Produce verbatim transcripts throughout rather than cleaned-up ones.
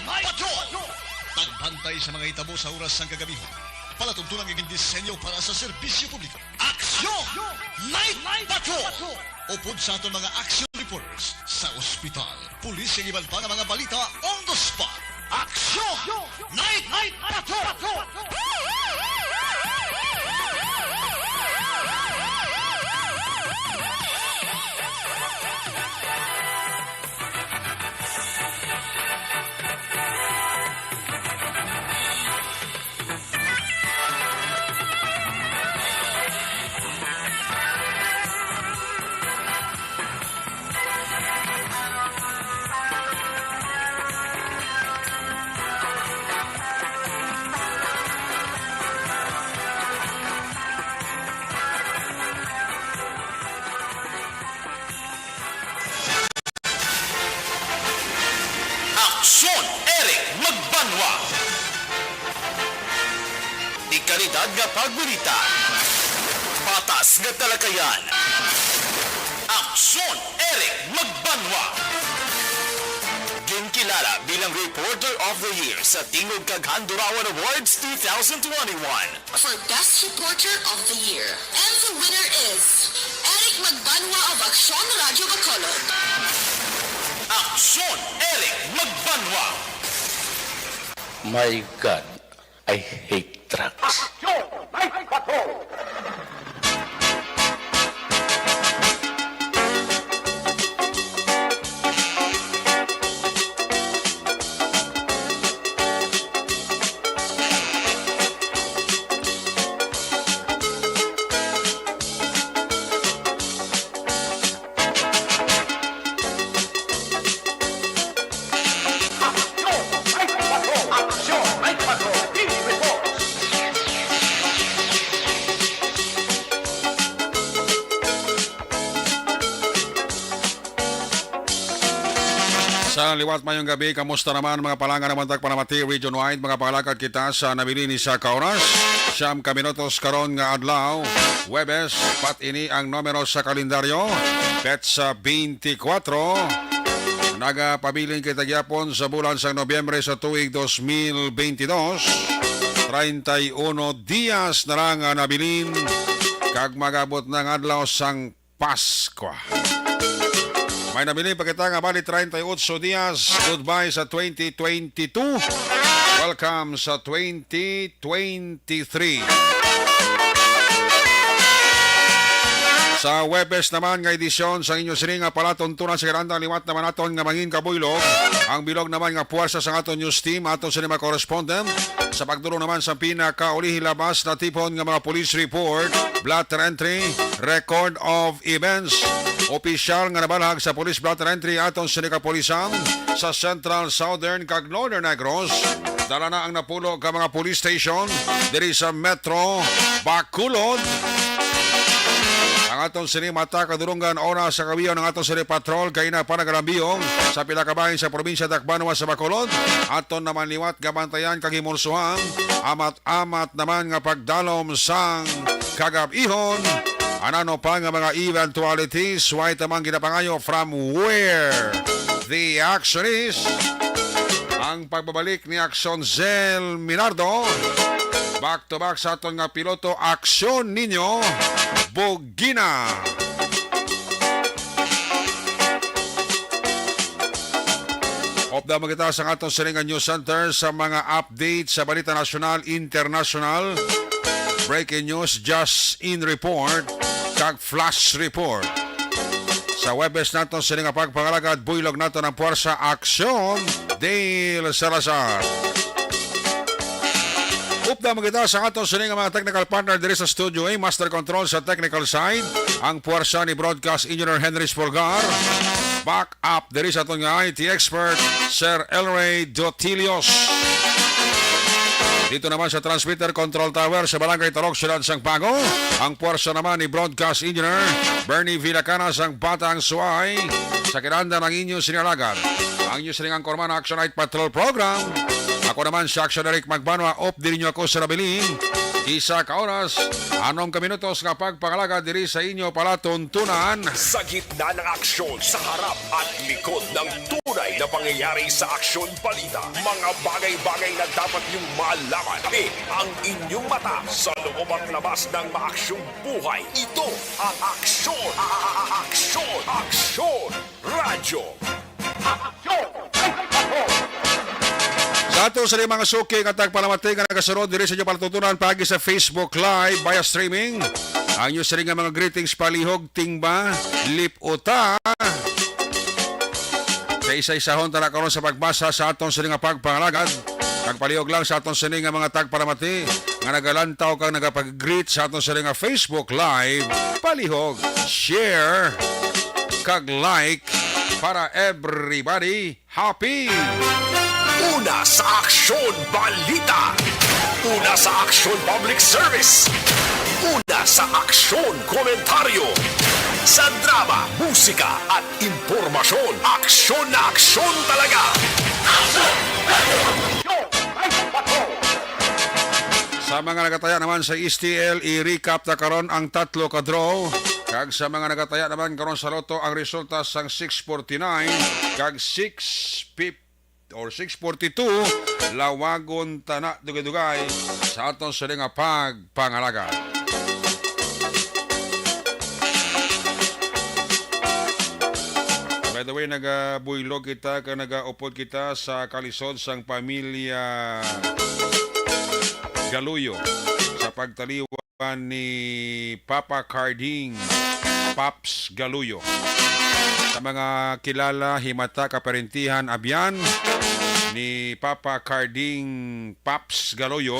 Patrol. Pagbantay sa mga hitabo sa oras sang kagabihon. Palatuntunan nga gindisenyo para sa serbisyo publiko. Aksyon! Night Patrol! Upod sa aton mga action reporters sa ospital, pulis, kag iban pa nga mga balita on the spot. Aksyon! Night Patrol! Aksyon, Eric Magbanwa. Di kalidad nga pagbalita. Patas nga talakayan. Aksyon, Eric Magbanwa. Ginkilala bilang Reporter of the Year sa Tingog kag Handurawan Awards two thousand twenty-one. For Best Reporter of the Year. And the winner is Eric Magbanwa of Aksyon Radio Bacolod. Aksyon, Eric Magbanwa. My God, I hate drugs. Aksyon, Night Patrol. Sa liwat, mayong gabi. Kamusta naman, mga palangga naman tag Panamati region-wide? Mga pangalagad kita sa nabilin ni sa ka oras, siyam ka minutos karon nga adlaw, Huwebes, pat ini ang numero sa kalendaryo, petsa twenty-four. Nagapabilin kita gyapon sa bulan sang Nobyembre sa tuig dos mil bentidós. Treinta y uno dias na lang nga nabilin kag magabot na ang adlaw sang Paskwa. May nabilin pa kita nga bali treinta y ocho dias. Goodbye sa twenty twenty-two. Welcome sa twenty twenty-three. Sa Huwebes naman nga edisyon sa inyo sini nga palatuntunan sa Granda, liwat naman naton nga mangin kabuylog ang bilog naman nga puwersa sa aton news team, aton sini mga correspondent. Sa pagdulong naman sa pinakaulihi labas na tipon nga mga police report, blotter entry, record of events, opisyal nga nabalhag sa police blotter entry aton sini kapulisan sa Central, Southern, kag Northern Negros. Dala na ang napulo ka mga police station diri sa Metro Bacolod. Ang aton sini mata kadurungan oras sa kawion ang aton sini patrol kay na panagalambiyong sa pila ka bahin sa probinsya Dakbanwa sa Bacolod. Aton naman liwat gabantayan kag himulsuhan amat-amat naman nga pagdalom sang kagab-ihon. Anano pa nga mga eventualities, way tamang ginapangayo from where the action is. Ang pagbabalik ni Action Zel Minardo. Back to back sa aton nga piloto, Aksyon Ninyo Bugina. Upda mo kita sa aton sining nga news center sa mga update sa balita nasyonal, internasyonal, breaking news, just in report, kag flash report. Sa Huwebes naton sini nga pagpangalagad, buylog naton ang puwersa, Aksyon Dale Salazar. Upda mo kita sa aton sini nga mga technical partner diri sa Studio A, Master Control sa technical side, ang puwersa ni Broadcast Engineer Henry Spolgar. Back up diri sa aton nga I T expert, Sir Elray Dotilios. Dito naman sa transmitter control tower sa Barangay Tarok, Siyudad sang Bago, ang puwersa naman ni Broadcast Engineer Bernie Villacana sang Batang Suay. Sa kinanda ng inyo sinalagad, ang inyo sining angkorman, Action Night Patrol Program. Ako naman si Action Eric Magbanwa, op diri nyo ako sa nabilin. Isa ka oras, anom ka minutos nga pagpangalagad diri sa inyo palatuntunan. Sa gitna ng aksyon, sa harap at likod ng tunay na pangyayari sa aksyon balita, mga bagay-bagay na dapat niyong malaman. Tabi ang inyong mata sa loob at labas ng maaksyong buhay. Ito ang aksyon, aksyon, aksyon, radyo. Sa ato sa mga suki nga tagpalamati nga nagasunod diri sa inyo palatuntunan paagi sa Facebook Live via streaming. Ang inyo siring nga mga greetings, palihog, tingba, lip-uta. Sa isa-isahon tala karon sa pagbasa sa aton sini nga pagpangalagad. Kag palihog lang sa aton sini nga mga tagpalamati nga nagalantaw kag nagapag-greet sa aton sini nga Facebook Live. Palihog, share, kag like para everybody happy. Una sa aksyon, balita. Una sa aksyon, public service. Una sa aksyon, komentaryo. Sa drama, musika, at impormasyon, aksyon na aksyon talaga. Sa mga nagataya naman sa S T L, i-recap ta karon ang tatlo ka draw. Kag sa mga nagataya naman karon sa Lotto, ang resulta sang six forty-nine kag six fifty or six forty-two, lawagon ta na dugay-dugay sa aton sini nga pagpangalagad. By the way, nagabuylog kita kag nagaupod kita sa kalisod sang pamilya Galuyo sa pagtaliwan ni Papa Carding Paps Galuyo. Sa mga kilala, himata, kaparentihan, abyan ni Papa Carding Paps Galuyo,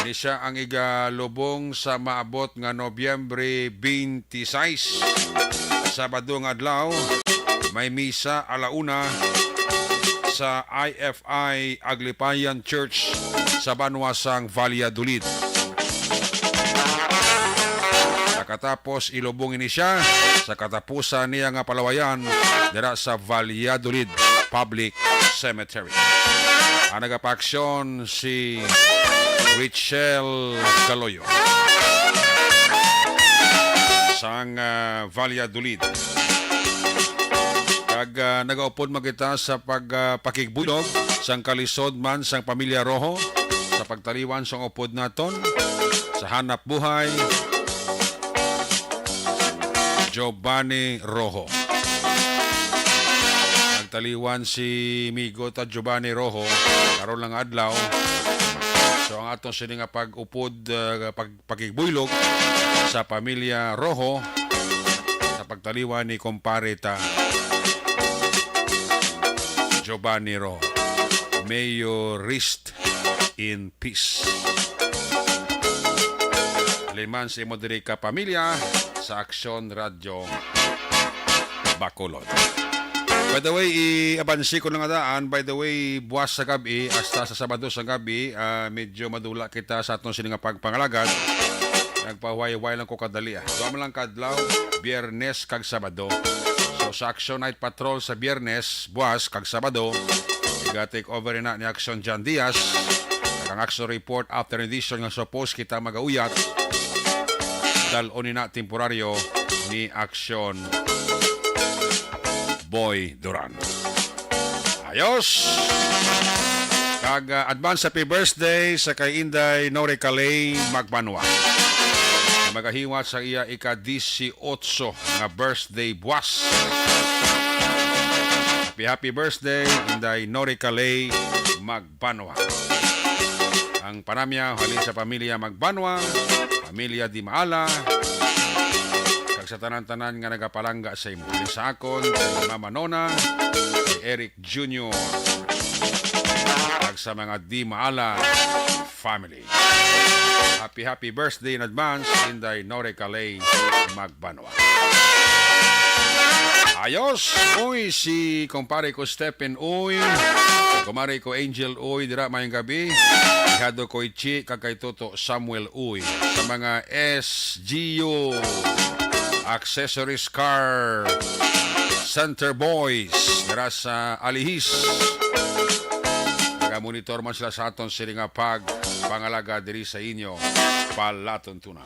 ni siya ang igalubong sa maabot nga Nobyembre twenty-six, Sabado nga adlaw. May misa ala una sa I F I Aglipayan Church sa banwa sang Valladolid. Pagkatapos, ilubong ini siya sa katapusan niya nga palawayan dira sa Valladolid Public Cemetery. Ang nagapaaksyon si Richel Galoyo sang, ah, Valladolid. Kag, ah, nagaupod man kita sa pag, ah, pakigbuylog sang kalisod man sang pamilya Rojo sa pagtaliwan sang upod naton sa hanap buhay, Giovanni Rojo. Nagtaliwan si Migo ta Giovanni Rojo karon lang adlaw. So, ang aton sini nga pag-upod, ah, pag pakigbuylog sa pamilya Rojo sa pagtaliwan ni kumpare ta Giovanni Rojo. May you rest in peace. Halin man sa imo diri ka pamilya sa Aksyon Radyo Bacolod. By the way, i-abansi ko lang nga daan. By the way, buwas sa gabi, hasta sa Sabado sa gabi, ah, medyo madula kita sa aton sini nga pagpangalagad. Nagpahuway-huway lang ko kadali, ah. Duha man lang ka adlaw, Biyernes kag Sabado. So, sa Action Night Patrol sa Biyernes, buwas kag Sabado, iga-take over na ni Action John Diaz. Kag ang Action Report After Edition nga supposed kita magauyat, dal-on ni na temporaryo ni Action Boy Duran. Ayos! Kag, ah, advance happy birthday sa kay Inday Norica Lay Magbanwa, nga magahiwat sa iya ika-disiotso nga birthday buwas. Happy, happy birthday, Inday Norica Lay Magbanwa. Ang panamya halin sa pamilya Magbanwa, pamilya Di Maala, kag sa tanan-tanan nga nagapalangga sa imo. Sa akon, kay Mama Nona, kay Eric Junior, kag sa mga Di Maala family. Happy, happy birthday in advance, Inday Norica Lay Magbanwa. Ayos! Uy, si kumpare ko Stephen, uy. Kumare ko Angel, uy, dira mayong gabi. Ihado ko Ichi, kag kay Toto Samuel, uy. Sa mga S G U Accessories Car Center Boys, dira sa Alihis. Nga monitor man sila sa aton sini nga pagpangalaga diri sa inyo palatuntunan.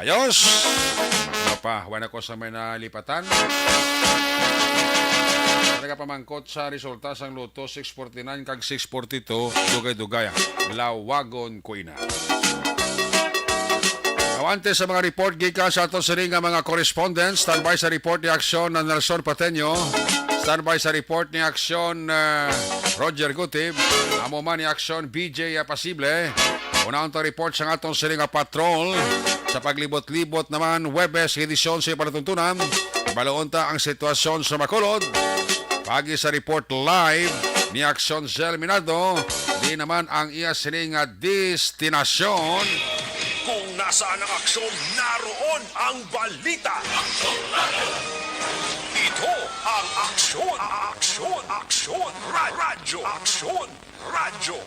Ayos! Mapa, wala ko sa may nalipatan. Talaga pamangkot sa resulta sang Lotto six forty-nine kag six forty-two, dugay-dugay. Lawagon ko ina. Now, antes sa mga report gikan sa aton sini nga mga correspondents, standby sa report ni Aksyon na Nelson Pateño. Standby sa report ni Aksyon, ah, Roger Gutib. Amo man ni Aksyon B J Apasible. Unahon ta report sa aton sini nga patrol sa paglibot-libot naman Huwebes, edisyon sa palatuntunan. Baloon ta ang sitwasyon sa Bacolod. Pagi sa report live ni Aksyon Zel Minardo, di naman ang iya sini nga destinasyon. Kung nasaan ang aksyon, naroon ang balita. Ito ang Aksyon, Aksyon, Aksyon, Ra-, Radyo, Aksyon, Radyo.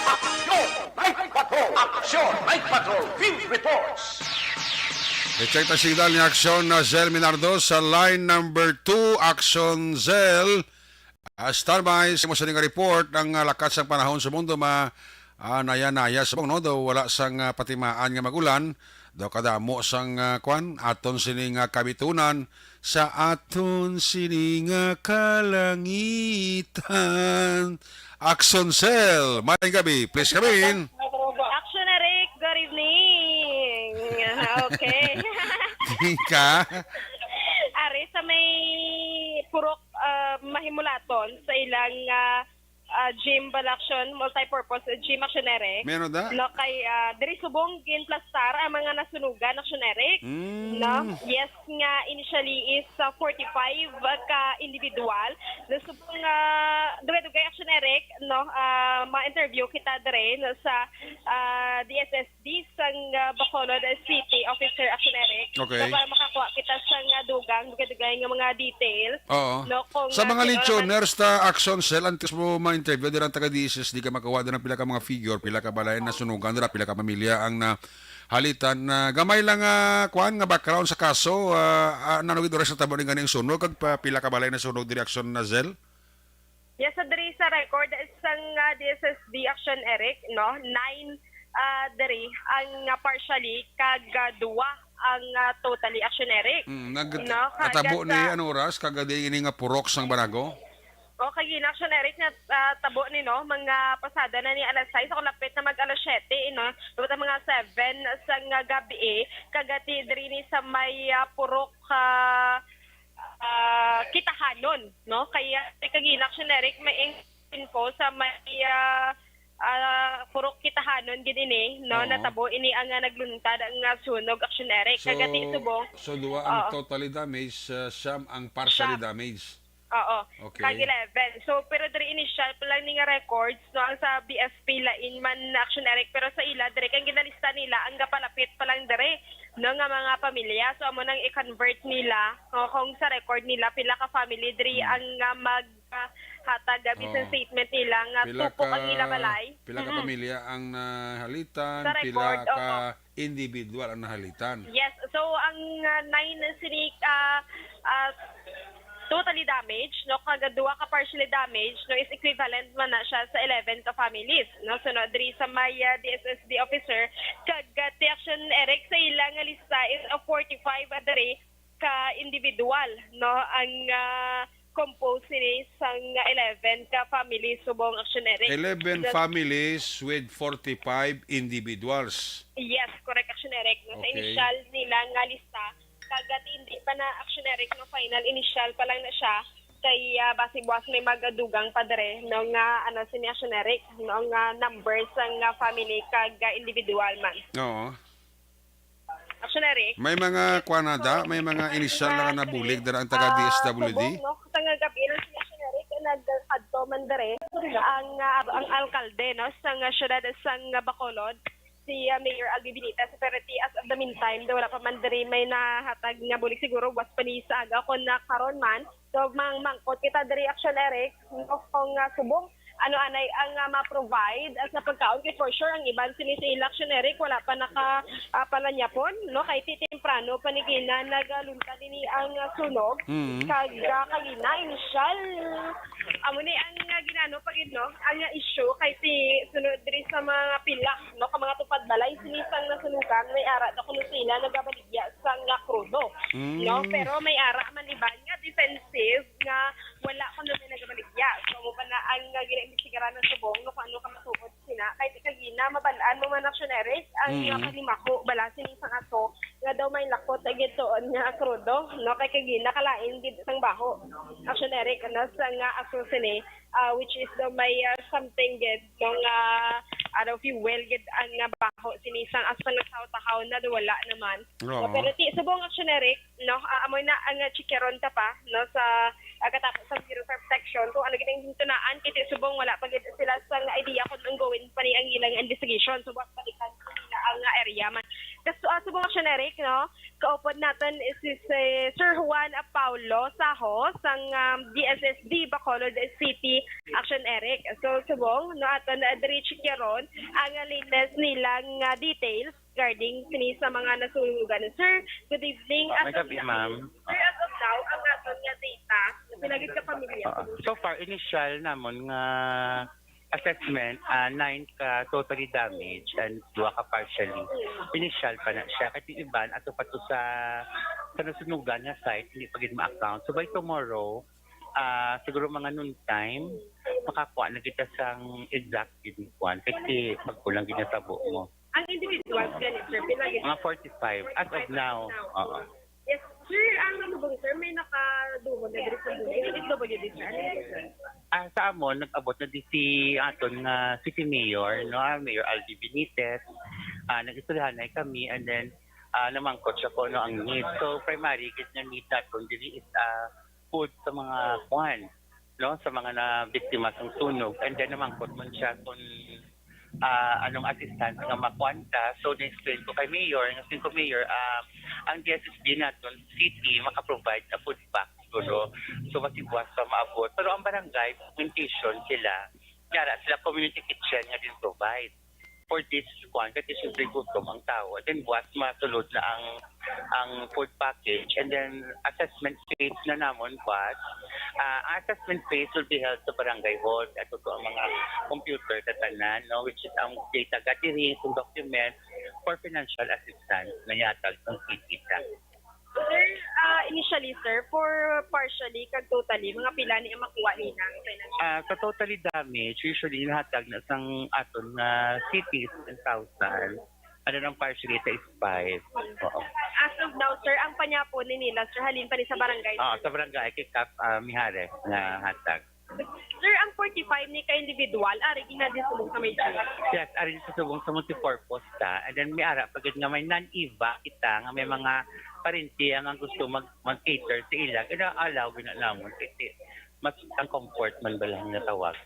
Aksyon! Night Patrol! Aksyon! Night Patrol! Field Reports! I-check ta signal ni Aksyon na Zel Minardo sa line number two. Aksyon, Zel. Ah, standby sa imo sini nga report. Ang, ah, lakat sang panahon sa mundo ma, ah, naya-naya sa mundo, daw wala sang, ah, patimaan nga mag-ulan. Daw kadamo sang, ah, kwan, aton sini nga kabitunan sa aton sini nga kalangitan. Aksyon Cell, maayong gabi. Please come in. Aksyon, Eric. Good evening. Okay. Di ka? Ari sa may Purok, ah, Mahimulaton sa ilang, ah, ah, gym, bala, Aksyon, multi-purpose gym, Aksyon, Eric. Meron da? No, kay, ah, diri subong ginplastar ang mga nasunugan, Aksyon, Eric. Mm. No? Yes, nga initially is, ah, forty-five ka individual. No, subong, ah, dugay-dugay, Aksyon, Eric, no, ah, ma-interview kita dire, no, sa, ah, D S S D sang, ah, Bacolod City Officer, Aksyon, Eric. Okay. So, para makakuha kita sang, ah, dugang, dugay-dugay nga mga details. Oo. No, kung, Sa ah, mga sino listeners ta, Aksyon Cell, antes mo ma-interview, dira ang taga D S S D ka makawa, dira pila ka mga figure, pila ka balay na sunugan, dira pila ka pamilya ang nahalitan. Na gamay lang, ah, kwan nga background sa kaso, ah, ah, nanawid oras na tabo ni ganing sunog, kag pa, pila ka balay na sunog diri, Aksyon na Zel? Yes, so diri sa record sang, ah, D S S D, Aksyon, Eric, no? Nine, ah, diri ang, ah, partially, kag, ah, duwa ang, ah, totally, Aksyon, Eric. Mm, nag-, No, kag natabo ni sa ano oras, kag di ini nga purok sang banago? O, kag yun, Aksyon, Eric, nga, ah, tabo ni, no, mga pasada na ni alas sais, o lapit na mag alas siyete, eh, no? Dapat ang mga seven sang, ah, gabi, eh, kag ati diri ni sa may, ah, purok, ah, ah, Kitahanon, no? Kaya, kag yun, Aksyon, Eric, may in-, info sa may, ah, ah, purok Kitahanon gid ini, no? Oh. Natabo ini ang, ah, nagluntad ang, ah, sunog, Aksyon, Eric. So, Kag ati subong, so duwa ang oh, totally damage, ah, siyam ang partially Siyam. damage. Oo. Okay. Kag eleven. So, pero diri initial pa lang ni nga records, no, ang sa B F P lain man, Aksyon, Eric, pero sa ila, diri kang ginalista nila ang gapalapit pa lang diri, no, nga mga pamilya. So, amo nang i-convert nila, no, kung sa record nila, pila ka family diri Hmm. ang, ah, mag, ah, hatag, ah, bisan Oh. statement nila nga Pila tupok ang ka, ila balay. pila ka Mm-mm. pamilya ang nahalitan, Sa pila record, ka oo. individual ang nahalitan. Yes. So, ang, ah, nine sini, ah, ah, totally damaged, no? Kag duha ka partially damaged, no, is equivalent man na siya sa eleven ka families, no? So, no, diri sa may, ah, D S S D officer, kag, ah, ti Aksyon, Eric, sa ila nga lista is of forty-five, ah, diri ka individual, no? Ang, ah, composed sini sang eleven ka families subong, Aksyon, Eric. Eleven Then families with forty-five individuals. Yes, correct, Aksyon, Eric. No, sa Okay. initial nila nga lista, kag ati hindi pa na, Aksyon, Eric, no, final, initial pa lang na siya. Kay, ah, basi buwas may magadugang pa dire, no, nga, ano, sini, Aksyon, Eric, no, nga numbers sang, ah, family kag, ah, individual man. Oo. Aksyon, Eric. May mga kwan na da, may mga initial na nga nabulig dira ang taga Ah, D S W D. Subong, no? Sa nga gabi lang sila, Aksyon, Eric, nagkadto man dire ang, ah, ang alkalde, no, sa nga syudad sang Bacolod, si, ah, Mayor Albi Benitez. Pero ti, as of the meantime, daw wala pa man dire may nahatag nga bulig, siguro was pa ni sa aga kon na karon man. So, mang-, mangkot kita dire, Aksyon, Eric, no, kung, ah, subong ano anay ang, ah, ma-provide as na pagkaon. Kay for sure, ang iban sini sa ila, Action Eric, wala pa naka, ah, palanyapon, no? Kay ti temprano pa ni gina nagaluntad ini ang, ah, sunog. Mm. Kag, ah, kagina, initial, amo ni ang, ah, ginano pa gid, no? Ang, ah, issue kay ti sunod diri sa mga pila, no? Ka mga tupad balay, sini sang nasunugan, may ara daw kuno sila nagabaligya sang, ah, krudo, Mm. no? Pero may ara man iban nga defensive nga wala kuno may nagabaligya. So, amo pa na ang, ah, ginaimbestigaran ng subong, no, kung ano ka matuod sina. Kay ti kagina, mabal-an mo man, Action Eric, ang Mm. mga panimaho, bala, sini sang ato, nga daw may lakot na gituon nga krudo, no? Kay kagina, kalain gid sang baho, Action Eric, ano, sa nga aso sini, ah, which is daw may, ah, something gid, no, nga, ano, fuel gid ang, ah, baho sini sang aso nga tahaw-tahaw na, daw wala naman. Oo. No, pero ti subong, Action Eric, no, ah, amo na ang, ah, chikaron ta pa, no, sa, ah, katapos sa Bureau of Protection kung ano gid ang gintunaan, kay ti subong wala pa gid sila sang idea kung ongoing pa ni ang ilang investigation. So, buwas balikan ko nila ang, ah, area man. Kas-, ah, subong, Action Eric, no, kaupod naton is si, si Sir Juan Apaulo Saho sang, um, D S S D Bacolod City, Action Eric. So, subong, no, aton, ah, diri chikaron ang, ah, latest nilang, ah, details regarding sini sa mga nasunugan. Sir, good evening. Ah, may As of gabi, now, ma'am. Sir, as of now, ang aton nga data, pila gid ka pamilya? Ah, so far, initial namon nga assessment, ah, nine ka totally damaged and duha ka partially. Initial pa na siya. Kay ti iban, ato pa to sa, sa nasunugan nga site, hindi pa gid ma-account. So by tomorrow, ah, siguro mga noontime, makakuha na kita sang exact gid nga kuwan. Kay ti pagkulang gid nga tabo mo. Ang individuals gani, sir, pila gid? Mga forty-five as of now. Oo. Yes, sir, ang subong, sir, may nakaduhon na diri sa buhay. Is W D, sir. Ano yun, sir? Ah, sa amon, nag-abot na di si aton nga city mayor, no, ah, Mayor Albi Benitez. Ah, nag-istoryahanay kami, and then, ah, namangkot siya kung ano ang need. So, primary gid nga need naton diri is, ah, food sa mga kwan, no, sa mga nabiktima sang sunog. And then, namangkot man siya kung, ah, anong assistance nga makuan ta. So, na-explain ko kay Mayor, nga, "Singko Mayor, ah, ang D S S D naton city maka-provide a food pack siguro. So, mas buwas pa maabot." Pero ang barangay, documentation sila, yara sila community kitchen nga din provide for this kwan, kasi siyempre gutom ang tao. And then, buwas masulod na ang, ang food package. And then, assessment phase na namon, buwas. Ah, ang assessment phase will be held sa barangay hall. Ato to ang mga computer katanan, no, which is ang data gathering, ang document for financial assistance na yatag ng city ta. Sir, ah, initially, sir, for partially kag totally, mga pila ni ang makuha nila ang financial? Ah, sa totally damage, usually nahatag na sang aton nga city is ten thousand. Ano nang partially ta is five. Oo. As of now, sir, ang panyapon ni nila, sir, halin pa ni sa barangay? Ah, sa barangay kay Kap, ah, Mijares nga hatag. Sir, ang forty-five ni ka individual, ari gina din subong sa may jail? Yes, ari sa subong sa multipurpose ta. And then may ara pa gid nga may non-eva kita nga may mga parente nga gusto mag, mag-cater sa ila. Kaya allow gina namon kasi mas ang comfort man bala nga tawag.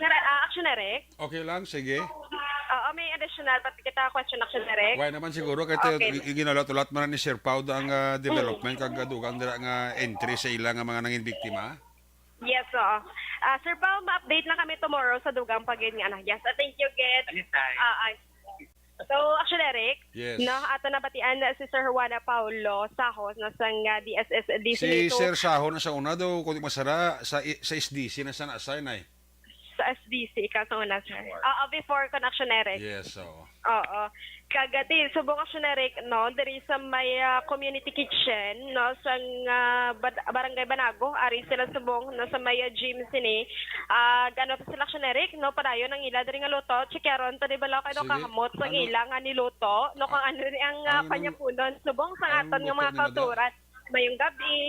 Sir, ah, Action Eric? Okay lang, sige. Oo, may additional pa kita question, Action Eric. Why naman siguro kay Okay. Ginalat-ulat man ni Sir Pau ang, ah, development kag dugang dira nga entry sa ila nga mga nangin biktima. Yes, oo. Ah, Sir Paul, ma-update lang kami tomorrow sa dugang pa gid nga, ano. Yes, ah, thank you, gid. Anytime. Ah, ay. So, Action Eric, Yes. no, ato nabatian na si Sir Juana Paulo Sahos na sang, ah, D S S D C Si nito. Sir Saho na sa una daw, kung di masara, sa i-, sa S D C na sa na-assign ay. Sa S D C ka sa una, sir. Before. Oo, before ko na, Action Eric. Yes, oo. Oo. Kag, ah, ti, subong, Action Eric, no, diri sa may, ah, community kitchen, no, sang, ah, Bad-, Barangay Banago, ari sila subong, no, sa may, ah, gym sini. Ah, gano pa sila, Action Eric, no, padayon ang ila diri nga luto, chikaron ta di bala kay no Sige. kahamot sa Ano? ila nga niluto, no, kung Ah, ano ni ang, ah, ano nang, panyapunon, subong sa ang aton nga luto mga nila da? kauturan. Mayong gabi.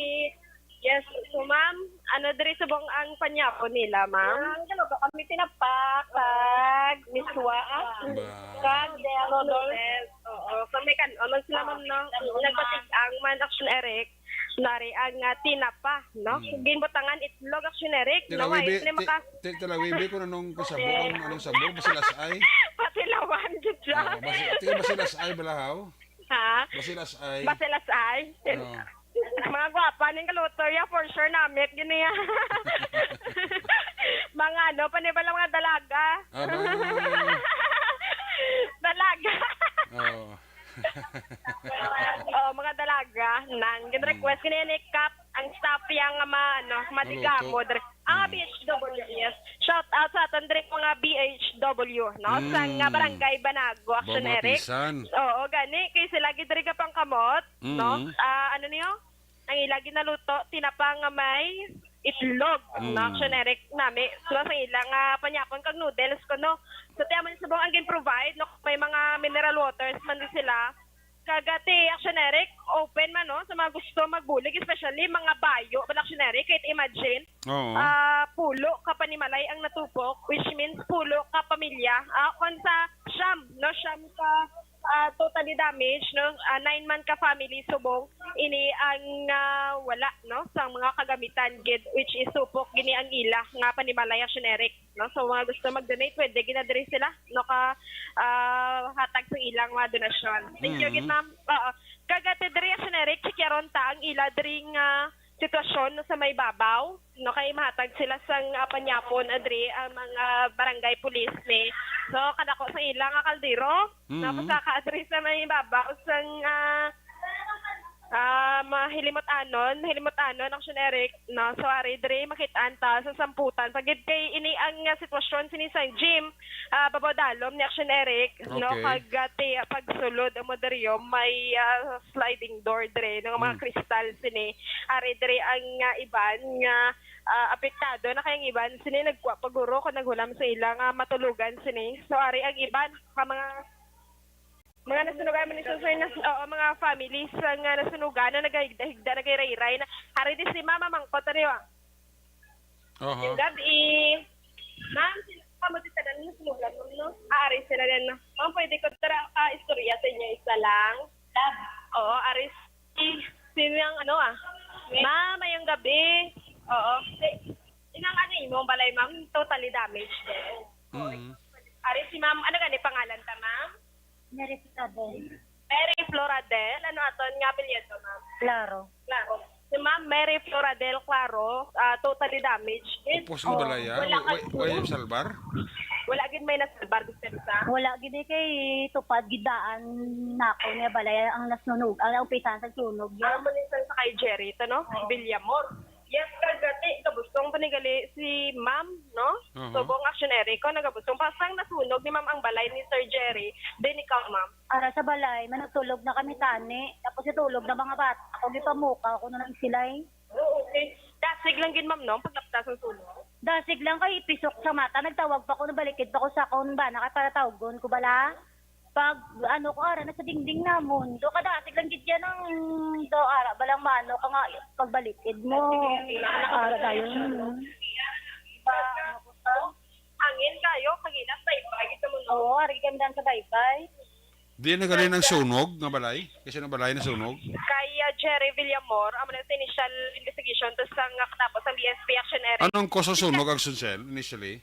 Yes, so ma'am, ano diri subong ang panyapon nila, ma'am? Ang galo ba kami tinapa, kag miswa, ah? Ba. Kag noodles. Oo, kami kan, ano sila, ma'am, no? Nagpatig-ang man, Action Eric. Nari ang, ah, tinapa, no? Hmm. Ginbutangan itlog, Action Eric. No, Tila wibi, wait, ti-, maka- ti-, tila wibi kung anong kasabor, anong, anong sabor, basilas ay. Patilawan, gid siya. Oo, basi-, ti-, basilas ay, balahaw. Ha? Basilas ay. Basilas ay. Oo. Mga gwapa ning kaluto ya, for sure, namit gini ya. Mga ano, panibala mga dalaga. Ah, mga Dalaga. Oo. Oh, mga dalaga, nang gin-request Mm. kini ni Kap, ang staff yang nga ma-, ano, matigamo Maluto. dre. Ang Mm. B H W, yes. Shout out sa aton dre mga B H W, no? Sa nga Mm. barangay Banago, Action Eric. Banago, Apisan. Oo, gani, kay sila gid diri ka pangkamot, no? Mm. Ah, ano niyo? Ang ila ginaluto, tinapa nga may itlog, Mm. no? Action Eric nami. So, sa ila nga panyapon kag noodles ko, no? So, tiyaman subong ang gin-provide, no? May mga mineral waters man din sila. Kag, ah, ti Action Eric, open man, no? Sa mga gusto magbulig, especially mga bayo, bala Action Eric, kahit imagine, Oo. ah, pulo ka panimalay ang natupok, which means pulo ka pamilya. Ah, kung sa siyam, no? Siyam ka, ah, totally damaged, no? Ah, nine man ka family subong, ini ang, ah, wala, no? Sa mga kagamitan, gid, which is supok, gini ang ila, nga panimalay, Action Eric. No? So, mga gusto mag-donate, pwede ginadiri sila, no, ka, ah, hatag sa ilang mga donasyon. Thank you, Mm. gid, ma'am. Oo. Kag, ah, ti diri, Action Eric, checkaron ta ang ila diri nga sitwasyon, no, sa may babaw, no, kay mahatag sila sang, ah, panyapon, ah, diri ang mga barangay police ni. So, kadako sa ila nga kaldero, no, Mm. pasaka diri sa may babaw sang, ah, Ah, mahilimot-anon, mahilimot-anon, Action Eric, no? So, ari, diri, makit-an ta sa samputan. Pagid kay ini ang, ah, sitwasyon sini sa gym, ah, babaw dalom ni Action Eric, no? Okay. Kag, ah, ti-, pagsulod mo diri, may, ah, sliding door diri, no? Mga Mm. kristal sini. Ari, diri ang, ah, iban nga, ah, apektado na kay ang iban sini nagkuha pa guro kung naghulam sa ila nga matulogan sini. So, ari ang iban ka mga Mga nasunugan man ni Susoy na, oo, mga families nga nasunugan na nagahigda-higda, nagahirayray na. Hari di si Mama Mangkot, ano yun? Oho. Yung gabi. Ma'am, sino ka mo di tanan nasunugan mo, no? Ah, ari sila din, no? Ma'am, pwede ko tara ka istorya sa inyo isa lang? Love. Oo, ari si, sino yung ano, ah? Ma'am, mayong gabi. Oo. Si, inang ano, imong balay, ma'am, totally damaged din. Mm. Ari si ma'am, ano gani pangalan ta, ma'am? Mary Floradel. Mary Floradel? Ano aton nga apelyido, ma'am? Claro. Claro. Si Ma'am Mary Floradel Claro, ah, totally damaged. Upos ang Oo. balay, ah. Wala Wa-, wa-, kang wa-, yung sunog? salbar? Wala gid may nasalbar, Mister Sa? Wala gid eh, kay tupad gid daan nako niya balay ang nasunog, ang umpisahan sa sunog. Ang manisan sa kay Jerry, to, no? Oo. Villamor. Yes, kagati, gabustong panigali si ma'am, no? Aha. Subong Action Eric, ko, nagabustong. Pasang nasunog ni ma'am ang balay ni Sir Jerry, then ikaw, ma'am? Ara sa balay, managtulog na kami tani. Tapos itulog na mga bata. Ako, gipamuka ako na lang sila eh. Oh, okay. Dasig lang gid, ma'am, no? Paglaptas ang sunog. Dasig lang kay pisok sa mata. Nagtawag pa ko, nabalikid pa ko sa akon bana kay para tawgon ko bala. Pag ano ko, ara na sa dingding namon. Do kadasig lang gid yan ang do ara balang mano ka nga pagbalikid mo. Ara tayo. Ba, ano ko sa? Hangin kayo, kaginas sa iba, gid mo, no? Oo, ari kami lang sa baybay. Di na galing ang sunog nga balay? Kasi ang balay na sunog? Kay, ah, Jerry Villamor, amo na sa initial investigation to sa nga katapos ang D S P Action Area. Anong cause sa sunog, Action Cell, initially?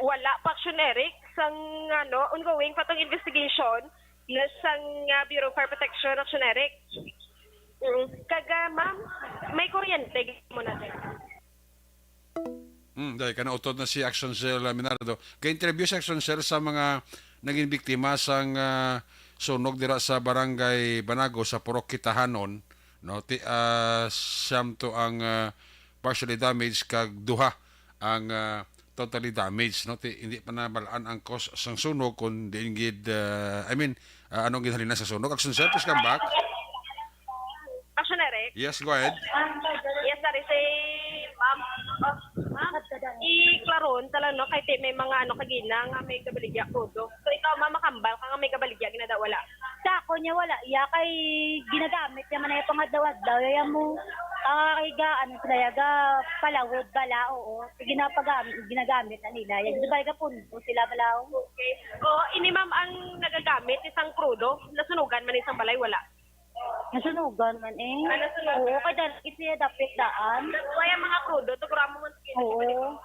Wala pa, Action Eric. Sang, ano, ongoing pa tong investigation na sang, ah, Bureau of Fire Protection, Action Eric. Mm. Kag, ah, ma'am, may kuryente mo na din. Hmm, dahil ka nautod na si Action Cell, ah, Minardo. Ga-interview si Action Cell sa mga naging biktima sang, ah, sunog dira sa Barangay Banago sa Purok Kitahanon, no? Ti, ah, siyam to ang, ah, partially damaged kag duha ang, ah, totally damaged, no? Ti, hindi pa nabalaan ang cause sang sunog kung diin gid, ah, I mean, ah, anong ginhalina sa sunog. Action Cell, please come back. Action Eric? Yes, go ahead. Yes, sorry, si ma'am. Oh, ma'am, i-klaron ta lang, no? Kay ti-, may mga ano kagina nga may kabaligya kodo. So, ikaw, ma'am, makambal ka nga may kabaligya, ginada wala? Sa ako niya, wala. Iya, kay ginagamit niya man ay pangadlaw-adlaw. Iya mo, ah, kay ga, ano sila, ya, ga, palawod bala, oo. Sige na, pag-, ginagamit na nila. Yan, di ba, ga, punto sila bala, oh. Okay. Oo, ini, ma'am, ang nagagamit, isang krudo, nasunugan man isang balay, wala? Nasunugan man eh. Ah, nasunugan. Oo, kay dali siya dapit daan. That's why ang mga krudo, tugura mo man sa Oo.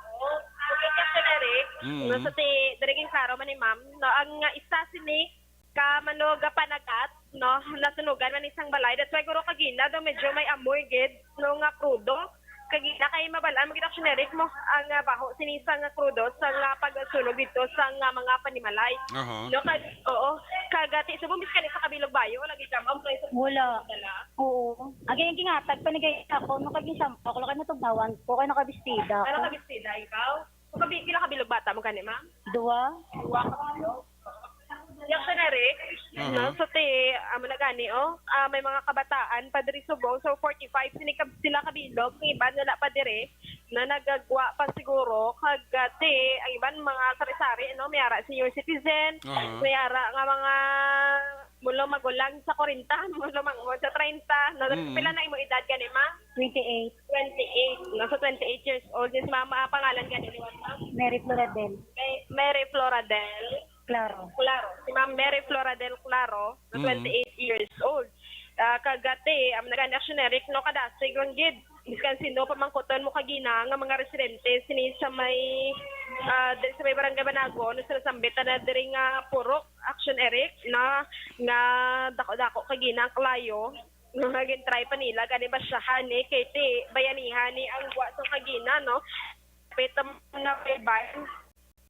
Okay, Captain Eric, Mm. no, sa ti, diri king klaro man ni ma'am, no, ang, ah, isa sini ka mano gapanagat, no, nasunugan man isang balay. That's why guro kagina daw medyo may amoy gid, no, nga krudo. Kagina kay mabal-an mo gid, Action Eric, mo ang, ah, baho sini sa nga krudo sa nga pagsunog dito sa nga mga panimalay. Aha. No, kag, oo, kag, ah, ti subong bisan isa ka bilog bayo lagi ka, ma'am, kay sa Wala. dala. Oo. Ang ginatag pa ni kay ako, no, kag sampak, wala kay natugnawan ko, kay nakabistida Ano ako. ka bestida ikaw? Kabi, pila ka bilog bata mo gani, ma'am? Dua. Dua ka bilog. Yung generic, Aha. no? So, ti, amo na gani, oh. Ah, may mga kabataan pa diri subong. So, forty-five sini ka, sila kabilog. Ang iban wala pa diri na nagagwa pa siguro. Kag, ah, ti, ang iban mga sari-sari, no? May ara senior citizen, Aha. may ara nga mga mulo magulang sa kwarenta, mulo mang sa treinta. No? Mm. Pila na imo edad gani, ma'am? Twenty-eight. Twenty-eight. No? So, twenty-eight years old. Yes, ma'am. Ah, pangalan gani ni ma'am? Mary Floradel. May-, Mary Floradel. Claro. Claro. Si Ma'am Mary Floradel Claro, na Mm. twenty-eight years old. Ah, kagati, ang nag-action Eric, no, kadasig lang gid. Biskan sino pa man kuton mo kagina nga mga residente sini sa may, ah, diri sa may Barangay Banago, no, sa nasambit na diri nga purok, Action Eric, na, nga dako-dako kagina ang kalayo, nga gin-try pa nila, gani ba siya, hani, kay ti, bayanihan ni ang buwa sa kagina, no? Peta na may ban.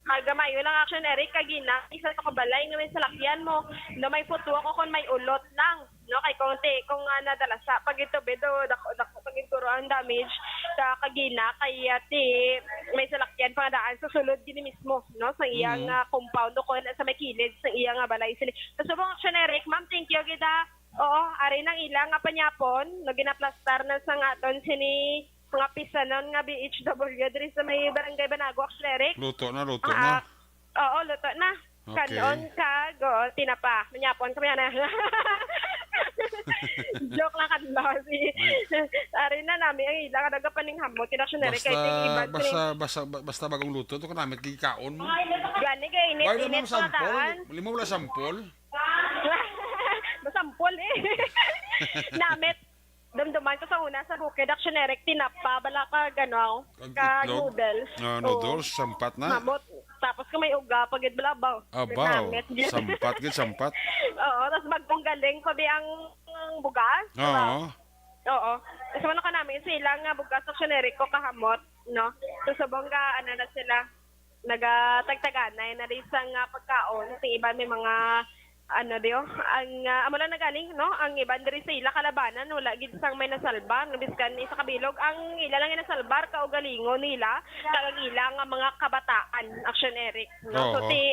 Kagamayo lang, Action Eric, kagina, isa sa kabalay nga may salakyan mo, no, may photo ako kung may ulot lang, no, kay kung ti, kung, ah, nadala sa pag ito, bedo, dako, dako, pag siguro ang damage sa kagina, kay, ah, ti, may salakyan pa nga daan sa sulod gini mismo, no, sa iyang, Mhm. ah, compound o kung sa may kilid sa iyang, ah, balay. Sili-, sa subong, Action Eric, ma'am, thank you, gid, ha. Oo, ari nang ilang nga panyapon, no, ginaplastar na sa nga aton sini mga pisanon nga B H W diri sa may Barangay Banago, Action Eric. Luto na, luto Ah, na. Oo, luto na. Okay. Kanon kag, oo, tinapa. Manyapon kami na. Joke lang, kadlaw. Si, May ari na nami ang ila ka nagapaninghamot. Kaya, Action Eric, kay Basta, tig iban basta, sini. basta, ba-, basta bagong luto, to kanamit gikaon mo. Gani kay init, Why init naman pa sampol? daan. Lima wala sampol? Masampol eh. Namit. Dumduman ko sa una sa bukid, Action Eric, tinapa, bala ka, gano, Kag ka itlog? noodles. Ah, Oo. noodles, sampat na. Mamot. Tapos kung may uga, pagid bala ba? Abaw, Namit. sampat gid, sampat. Oo, tas bagong galing pa bi ang, ang bugas, diba? Oo. Oo. Kasi wala ka namin sila nga bugas, Action Eric, ko kahamot, no? So, subong ga, ano na sila, nagatagtaganay na rin sa nga pagkaon. Sa iban may mga, ano diyo, ang, ah, amo lang na galing, no? Ang iban diri sa ila kalabanan, wala gid sang may nasalbar, no? Biskan isa ka bilog, ang ila lang yung nasalbar, kaugalingon nila, kag ang ila nga mga kabataan, Action Eric, no? So, Oo. ti,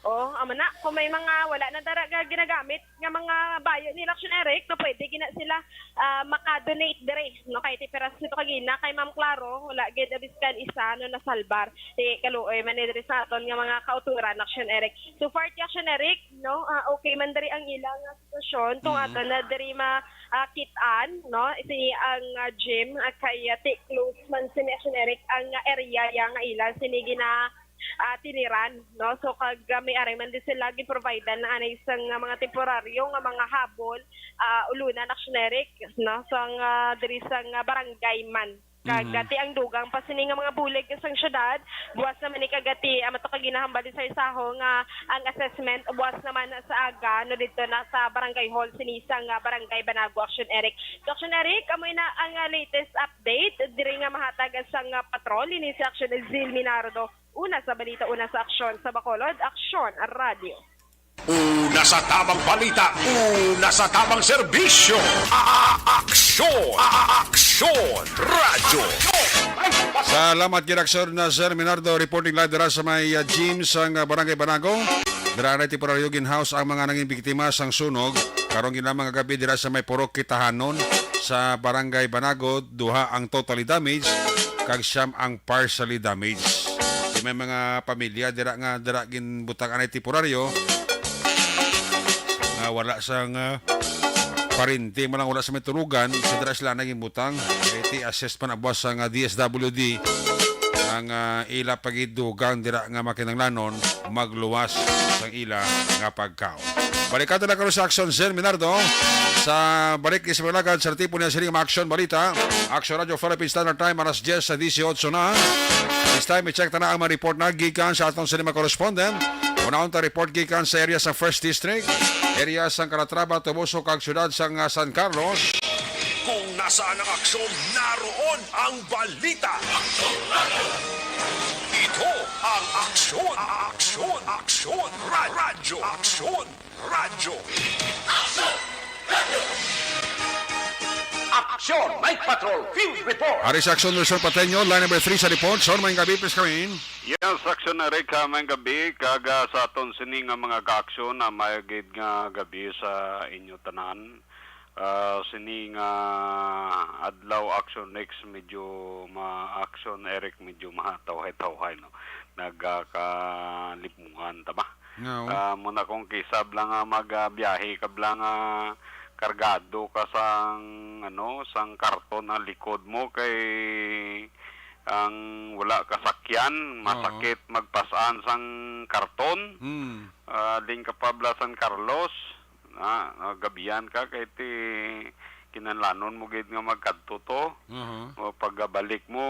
oh, amo na, kung may mga wala na dara ga ginagamit nga mga bayo nila, Action Eric, no, pwede gina sila, ah, maka-donate diri, no? Kay ti piras nito kagina, kay Ma'am Claro, wala gid na biskan isa, no, nasalbar. Ti kaluoy man ni diri sa aton nga mga kauturan, Action Eric. So far, ti Action Eric, no, ah, okay man diri ang ilang, ah, sitwasyon. Tong Mm. aton na diri ma, ah, kit-an, no, sini ang, ah, gym, ah, kay, ah, ti close man sini, Action Eric, ang, ah, area ya nga ilang sini gina, ah, tiniran, no? So, kag, ah, may ari man din sila gin-provide na anay sang, ah, mga temporaryo nga mga habol, ah, ulunan, Action Eric, no? Sang, ah, diri sang, ah, barangay man. Kag Mhm. ati ang dugang pa sini nga mga bulig sang syudad, buwas naman ni kagati, ah, mato ka ginahambal din sa isaho nga ang assessment buwas naman sa aga, no, dito na sa barangay hall sini sang, ah, barangay Banago, Action Eric. So, Action Eric, amoy na ang, ah, latest update diri nga mahatag sang, ah, patrol ini si Action Zil Minardo. Una sa balita, una sa aksyon, sa Bacolod, Aksyon Radyo. Una sa tamang balita, una sa tamang serbisyo. A-, a-, aksyon, a-, a-, aksyon, radyo. Salamat gid, Aksyon na Sir Minardo, reporting live dira sa may, uh, gym sang, uh, Barangay Banago. Dira na temporaryo ginhouse ang mga nanging biktima sang sunog. Karong ginamang gabi dira sa may Purok Kitahanon sa Barangay Banago, duha ang totally damaged, kag siyam ang partially damaged. Di may mga pamilya dira nga dira ginbutang anay temporaryo nga wala sang, ah, parente, man lang wala sa may tulugan, sa dira sila na ginbutang. Kay ti assessment abuas sang, ah, D S W D ang, ah, ila pagidugang dira nga makinanglanon magluwas sang ila nga pagkaon. Balikan ta na karon sa Aksyon, Sir Minardo. Sa balik, isa mga lagad sa tipo niya sining mga aksyon balita. Aksyon Radyo Philippine Standard Time, alas diyes sa disiotso na. This time, i-check ta na ang mga report na gikan sa atong cinema correspondent. Unahon ta report gikan sa area sa First District, area sang Calatrava, Toboso, kag siyudad sang, ah, San Carlos. Kung Nasaan ang aksyon, naroon ang balita. Ito ang Aksyon, Aksyon, Aksyon, Ra- Radyo, Aksyon, Radyo. Aksyon! Night Patrol Field Report! Ari sa Aksyon, Nelson Pateño, line number three sa report. Son, maayong gabi, please come in. Yes, Aksyon Eric, ha, maayong gabi. Kag, ah, sa aton sini nga mga kaaksyon, na maayong gid nga gabi sa inyo tanan. Ah, sini nga adlaw, Aksyon Rex, medyo ma-, Aksyon Eric, medyo mahatawhay-tawhay, no? Nagakalipungan ta ba? Nga, oh. Ah, muna kung kisab lang nga magbiyahe ka lang nga kargado ka sang, ano, sang karton ang likod mo kay ang wala ka sakyan, Oo. masakit magpas-an sang karton. Mm. Ah, din ka pa bala San Carlos, na, ah, gabihan ka kay ti kinahanglanon mo gid nga magkadto to. Aha. O pagabalik mo,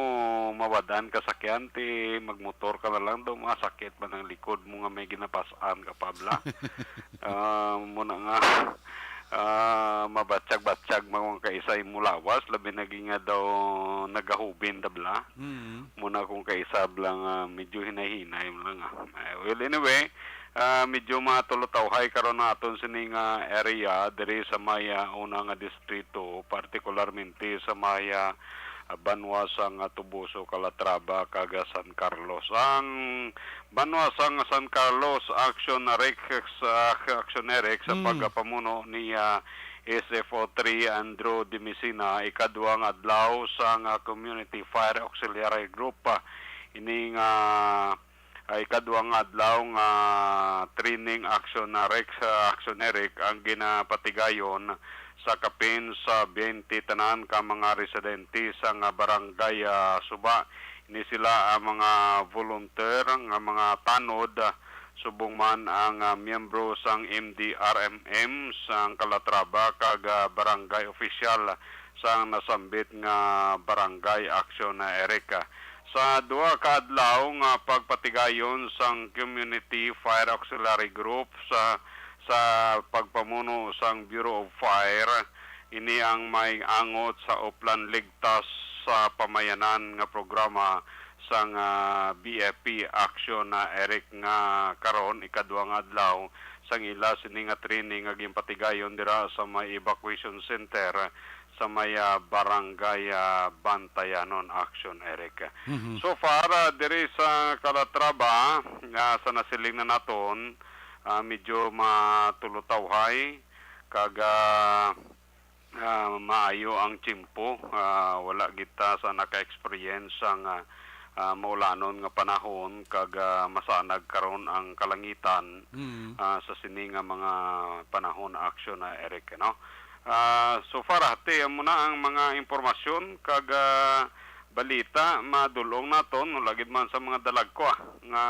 mawad-an ka sakyan, ti magmotor ka na lang daw, masakit man ang likod mo nga may ginapas-an ka pa bala. Ah, muna nga, ah, mabatsyag-batsyag man kung kaisa imo lawas, labi na gid nga daw nagahubin ta bala. Mm. Muna kung kaisa lang, ah, medyo hinay-hinay mo lang, ah. Eh, well, anyway, ah, medyo matulutawhay karon ang aton sini nga area diri sa may, ah, una nga distrito, partikularmente sa may, ah, banwa sang Toboso, Calatrava, kag San Carlos. Ang banwa sang San Carlos, Aksyon Rex, ah, Aksyon Eric, sa Mm. pagpamuno ni, ah, S F O three Andrew de Messina, ikadwa nga adlaw sang, ah, Community Fire Auxiliary Group. Ah, ini nga, ah, ikadwa nga adlaw nga training, Aksyon Rex, ah, Aksyon Eric, ang ginapatigayon sa kapin sa twenty tanan ka mga residente sang, ah, barangay, ah, Suba. Ini sila ang mga volunteer nga mga tanod, ah, subong man ang, ah, miyembro sang M D R M M sang Calatrava kag, ah, barangay opisyal sang nasambit nga barangay, Aksyon Eric. Sa duha ka adlaw nga pagpatigayon sang Community Fire Auxiliary Group sa, sa pagpamuno sang Bureau of Fire, ini ang may angot sa Oplan Ligtas sa Pamayanan nga programa sang, ah, B F P Aksyon Eric, nga karon ikadwa nga adlaw sang ila sini nga training nga ginpatigayon dira sa may evacuation center sa may, ah, barangay, ah, Bantayanon, Aksyon Eric. Mhm. So far, ah, diri sa Calatrava, ah, sa nasiling na naton, ah, medyo matulutawhay kag, ah, ah, maayo ang tiyempo. Ah, wala kita sa naka-experience sang, ah, ah, maulanon nga panahon kag, ah, masanag karon ang kalangitan, Mm. ah, sa sini nga mga panahon, Aksyon Eric, no? Ah, so far, ati, amo na ang mga impormasyon kag, ah, balita madul-ong naton, wala gid man sa mga dalagko, ah, nga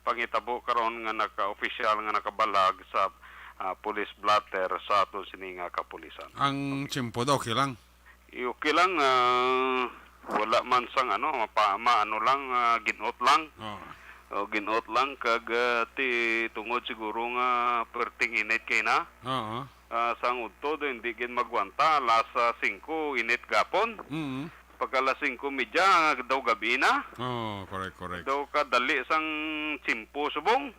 panghitabo karon nga naka-opisyal nga nakabalag sa, ah, police blotter sa aton sini nga kapulisan. Ang tiyempo daw, okay lang? Eh, okay lang, ah, wala man sang ano, mapa-, maano lang, ah, ginot lang. Oo. O, ginot lang kag, ah, ti, tungod siguro nga perting init kay na. Oo. Ah, sang udto do, hindi gid magwanta. Alas, ah, singko, init gapon. Mm. Pagka alas singko medya, daw gabi na. Oh, correct, correct. Daw kadali sang tiyempo subong.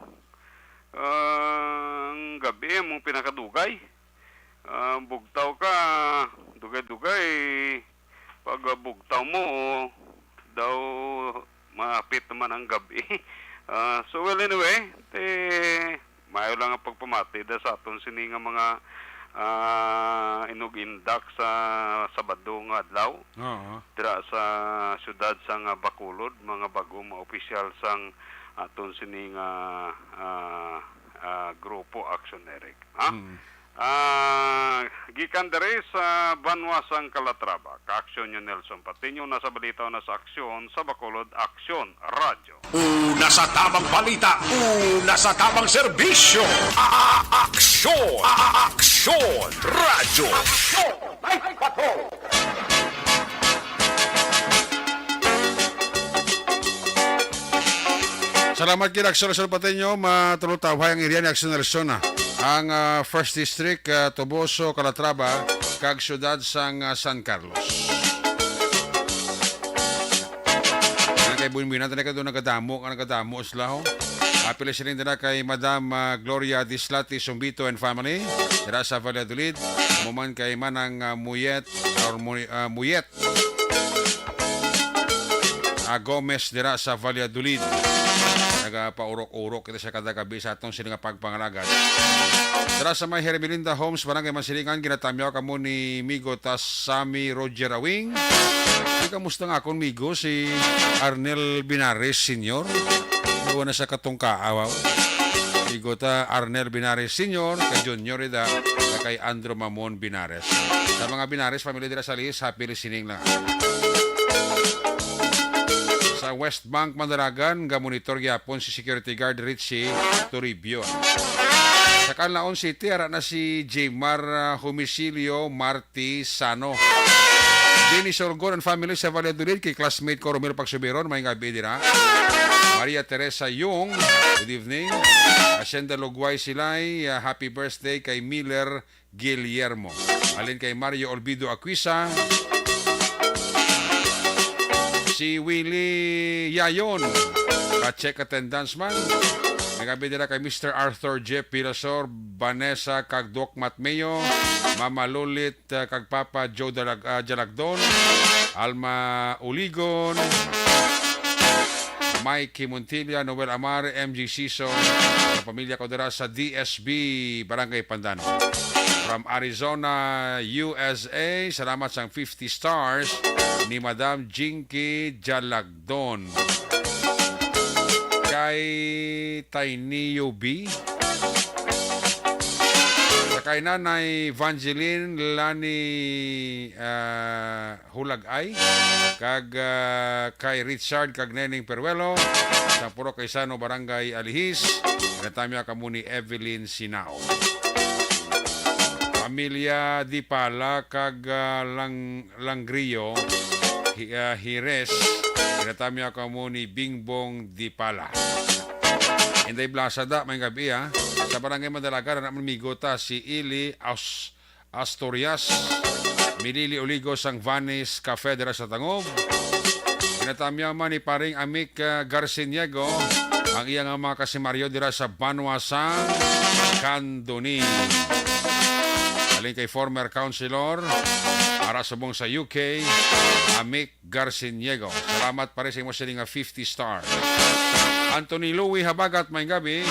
Ah, ang gabi, among pinakadugay. Ah, bugtaw ka, dugay-dugay. Pag, ah, bugtaw mo, daw mahapit naman ang gabi. Ah, so, well, anyway, eh, maayo lang ang pagpamati da sa aton sini nga mga, ah, inug-indak sa Sabado nga adlaw. Oo. Dira sa siyudad sang Bacolod, mga bag-o nga opisyal sang aton sini nga, ah, ah, grupo, Aksyon Eric. Ha? Mm. Ah, gikan diri sa banwa sang Calatrava, ka-aksyon niyo Nelson Patiño, nasa balita, una sa aksyon, sa Bacolod, Aksyon Radyo. Una sa tamang balita, una sa tamang serbisyo. A-, a-, aksyon, a-, a-, aksyon, radyo. Aksyon, may patrol. Salamat gid, Aksyon Nelson Patiño. Matulutawhay ang area ni Aksyon Nelson, ah. ang, ah, First District, ah, Toboso, Calatrava, kag siyudad sang, ah, San Carlos. Nga kay buinbuinan, tanan kadto nagadamo, nga nagadamo sila, ho. Apil siling dira kay Madam, ah, Gloria Dislati Sumbito and family, dira sa Valladolid. Amo man kay Manang, ah, Muyet, or Muy-, ah, Muyet, ah, Gomez dira sa Valladolid. Nagapaurok-urok kita sa kada gabi sa atong sini nga pagpangalagad. Dira sa may Hermelinda Homes, Barangay Mansilingan, ginatamyaw kamo ni Migo ta Sammy Roger Awing. Di, kamusta nga akon migo si Arnel Binares Senior? Wala na sa katungkaaw. Migo ta Arnel Binares Senior, kay Junior Ida, kag kay Andrew Mamon Binares. Sa mga Binares, family dira sa Lis, happy listening lang. Sa West Bank, Mandalagan, ga-monitor gyapon si Security Guard Richie Toribio. Sa Canlaon City, ara na si Jmar, ah, Humisilio Martisano. Jenny Sorgon and family sa Valladolid, kay classmate ko Romel Pagsubiron, may gabi dira. Maria Teresa Yung, good evening. Hacienda Lugway Silay, ah, happy birthday kay Miller Guillermo. Halin kay Mario Olvido Aquisa. Si Willie Yayon, ka-check attendance man. Nagabi dira kay Mister Arthur J Pilasor, Vanessa kag Doc Matmeo, Mama Lulit, ah, kag Papa Joe Dalag-, ah, Jalagdon, Alma Uligon, Mikey Montilla, Noel Amar, M G Sison, ang pamilya ko dira sa D S B, Barangay Pandanon. From Arizona, U S A, salamat sang fifty stars ni Madam Jinky Jalagdon. Kay Tiny U B. Sa kay Nanay Vangeline Lani, ah, Hulagay, kag, ah, kay Richard kag Neneng Peruelo, sa Purok Kaisano, Barangay Alihis, ginatamyaw kamo ni Evelyn Sinao. Pamilya Dipala kag, ah, Lang-, Langrio, Hi-, ah, Hires, ginatamyaw kamo ni Bingbong Dipala. Inday Blasada, may gabi, ah. Sa Barangay Madalagan, anak man migo ta, si Ili Aus-, Asturias, Milili Oligo sang Vanis Cafe dira sa Tangub. Ginatamyaw man ni Paring Amik, ah, Garciniego ang iya nga mga kasimaryo dira sa banwa sang Candoni. Halin kay former councilor, ara subong sa U K, Amik Garciniego. Salamat pa rin sa imo sini nga fifty star. Anthony Louie Habagat, may gabi.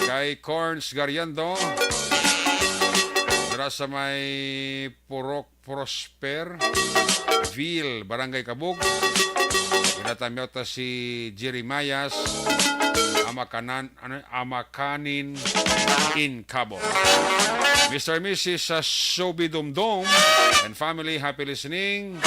Kay Corns Gariando, dira sa may Purok Prosper Ville, Barangay Kabug. Ginatamyaw ta si Jeremias Amakanan, ano, Amakanin in Cabo. Mister Missus sa Sobi Dumdum and family, happy listening.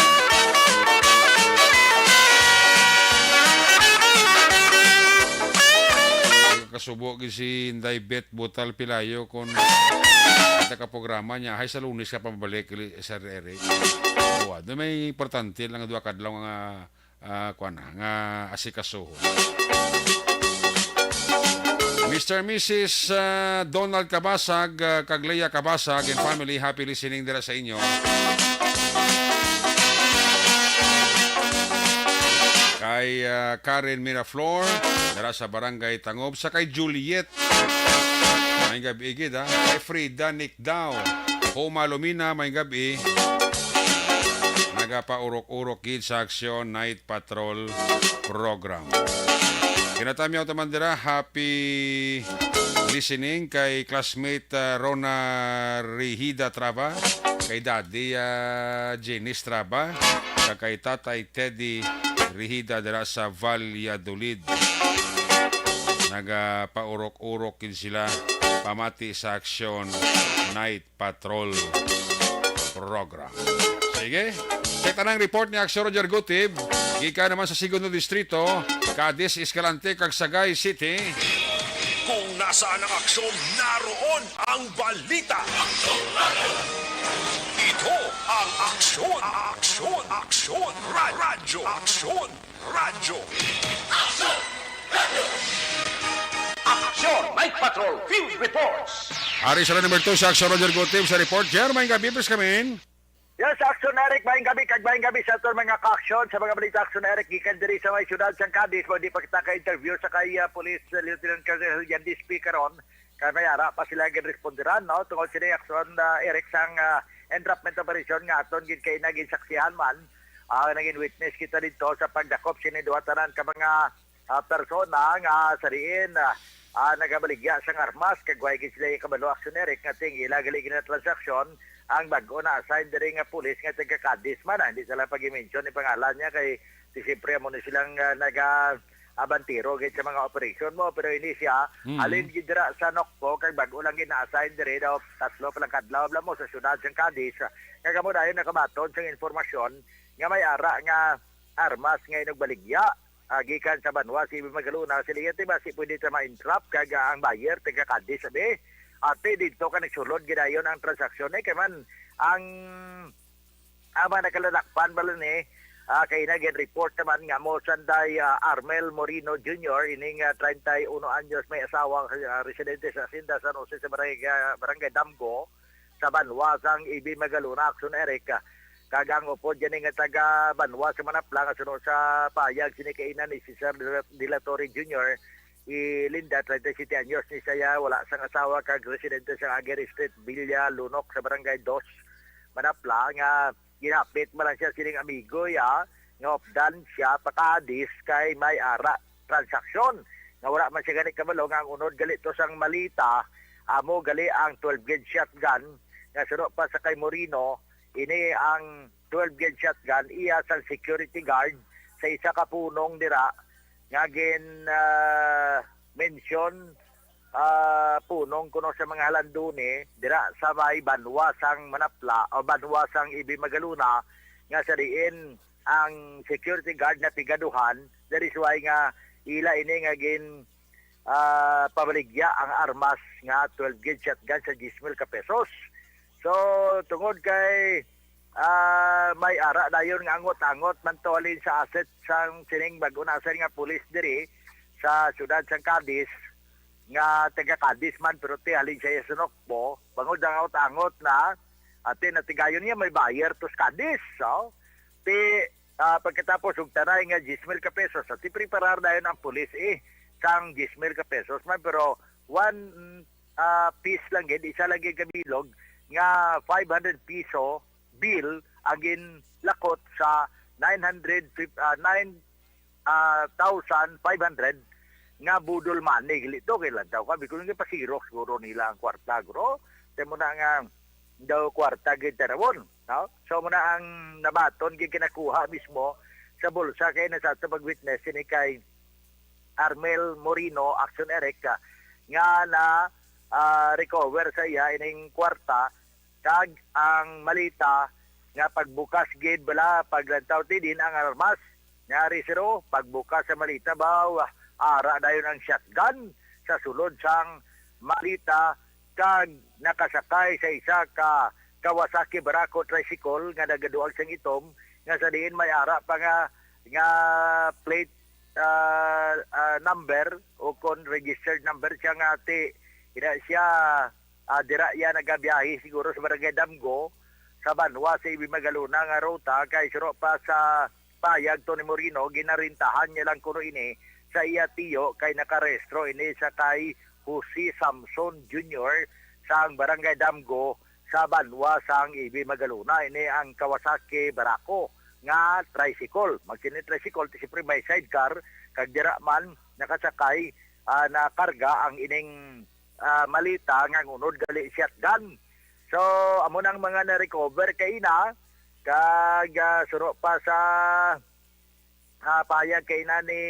Kasubo gid si Inday Bet Butal Pilayo kon kita ka programa niya, hay sa Lunes ka pabalik, li-, Sir Eric. Wa, do may importante lang, duha ka adlaw nga, ah, kuwan na, nga asikasuhon. Mister Missus, ah, Donald Kabasag, ah, kag Leia Kabasag and family, happy listening dira sa inyo. Kay, ah, Karen Miraflor, dira sa Barangay Tangob, sa kay Juliet. May gabi gid, ha? Kay Frida Nick Dao. Homa Lumina, may gabi. Nagapaurok-urok gid sa Aksyon Night Patrol Program. Ginatamyaw ta man dira, happy listening kay classmate, ah, Rona Rehida Trava, kay Daddy, ah, Jenis Trava, kag kay Tatay Teddy Rehida dira sa Valladolid. Nagapaurok-urok gid sila pamati sa Aksyon Night Patrol Program. Sige, sa tanang report ni Aksyon Roger Gutib, gikan naman sa Segundo Distrito, Cadiz, Escalante, kag Sagay City. Kung nasaan ang aksyon, naroon ang balita. Ito ang Aksyon, Aksyon, Aksyon, Ra-, Radyo, Aksyon. Radyo. Aksyon! Radyo! Aksyon! Night Patrol Field Reports. Ari sila number two sa Action, Roger Gutib sa report. Jer, may gabi, please come in. Yes, Action Eric, maayong gabi, kag maayong gabi sa aton mga ka-action sa mga balita. Action Eric, gikan diri sa may siyudad sang Cadiz, mo di pa kita ka-interview sa kay ah, Police Lieutenant Colonel Yan Dispi karon. Kay may ara pa sila ginresponderan, no? Tungod sini Action ah, Eric sang ah, entrapment operation nga aton gid kay naging saksihan man. Ah, naging witness kita dito sa pagdakop sini duha tanan ka mga ah, persona nga sa diin ah, ah, nagabaligya sang armas kag way gid sila kabalo, Action Eric, nga ting ila gali gina transaksyon ang bag-o na assign diri nga pulis nga taga Cadiz man. Ah, hindi sila pag-mention ni pangalan niya kay si siyempre amo ni silang ah, naga abantiro gid sa mga operasyon mo, pero ini siya Mm. halin gid dira sa Nocpo kag bag-o lang gid na-assign diri daw, tatlo pa lang kadlaw bala mo sa siyudad sang Cadiz. Kag amo dayon nakabaton sang informasyon nga may ara nga armas nga inugbaligya ah, gikan sa banwa si Ibi Magaluna, sila iya ti basi pwede ta ma-entrap kag ah, ang buyer taga Cadiz abi. Ate dito ka nagsulod gidayon ang transaksyon eh kay man ang ama nakalalakpan bala ni ah, kay nagin report naman nga mo sanday ah, Armel Moreno Junior ining ah, treinta y uno anyos may asawa ah, residente sa Hacienda San Jose sa barangay, barangay Damgo sa banwa sang Ibi Magaluna, Action Eric. Kag ang upod gani nga taga banwa sa Manapla nga suno sa payag sini kaina ni Cesar Dela Torre Junior, i Linda, treinta y siete anyos ni saya, wala sang asawa kag residente sa Aguirre Street, Villa Lunok sa Barangay Dos, Manapla, nga ginapit man lang siya sining amigo ya nga opdan siya pakaadis kay may ara transaksyon nga wala man siya gani kabalo nga ang unod gali to sang malita amo gali ang twelve gauge shotgun nga suno pa sa kay Moreno. Ini ang twelve gauge shotgun iya sang security guard sa isa ka punong dira nga gin ah, mention ah, punong kuno sa mga halanduni dira sa may banwa sang Manapla o banwa sang Ibi Magaluna nga sa diin ang security guard na pigaduhan, that is why nga ila ini nga gin ah, pabaligya ang armas nga twelve gauge shotgun sa diyes mil ka pesos. So, tungod kay ah, may ara dayon nga angot-angot man to halin sa asset sang sining bag-o na asset nga pulis diri sa siyudad sang Cadiz nga taga Cadiz man pero ti halin siya sa Nocpo, bangod ang angot-angot na ate natigayon niya may buyer to sa Cadiz. So, ti ah, pagkatapos og tanay nga diyes mil ka pesos, ati preparar dayon ang pulis eh sang diyes mil ka pesos man pero one ah, piece lang gid, isa lang gid ka bilog nga five hundred piso bill ang ginlakot sa nine hundred fifty, ah, nine ah, thousand five hundred nga budol money gali to kay lantaw ka bikon nga pasirok siguro nila ang kwarta guro. Temo na nga daw kwarta gid tanawon, no? So mo na ang nabaton gid kinakuha mismo sa bulsa kay na sa ato pag-witness ini kay Armel Moreno, Action Eric, ah, nga na ah, recover sa iya ining kwarta kag ang malita nga pagbukas gid bala paglantaw ti din ang armas nga risero pagbukas sa malita ba ara dayon ang shotgun sa sulod sang malita kag nakasakay sa isa ka Kawasaki Barako tricycle nga nagaduag sang itom nga sa diin may ara pa nga nga plate ah, ah, number o kon registered number siya nga ti ina siya ah, dira iya nagabiyahe siguro sa Barangay Damgo sa banwa sa Ibi Magalona nga ruta kay suro pa sa payag to ni Moreno ginarintahan niya lang kuno ini sa iya tiyo kay nakarehistro ini sa kay Jose Samson Junior sang Barangay Damgo sa banwa sang Ibi Magalona. Ini ang Kawasaki Barako nga tricycle. Magsini tricycle ti siyempre may sidecar kag dira man nakasakay ah, na karga ang ining ah, malita nga ang unod gali shotgun. So amo nang mga na-recover kay ina kag ah, suro pa sa ah, pahayag kay ina ni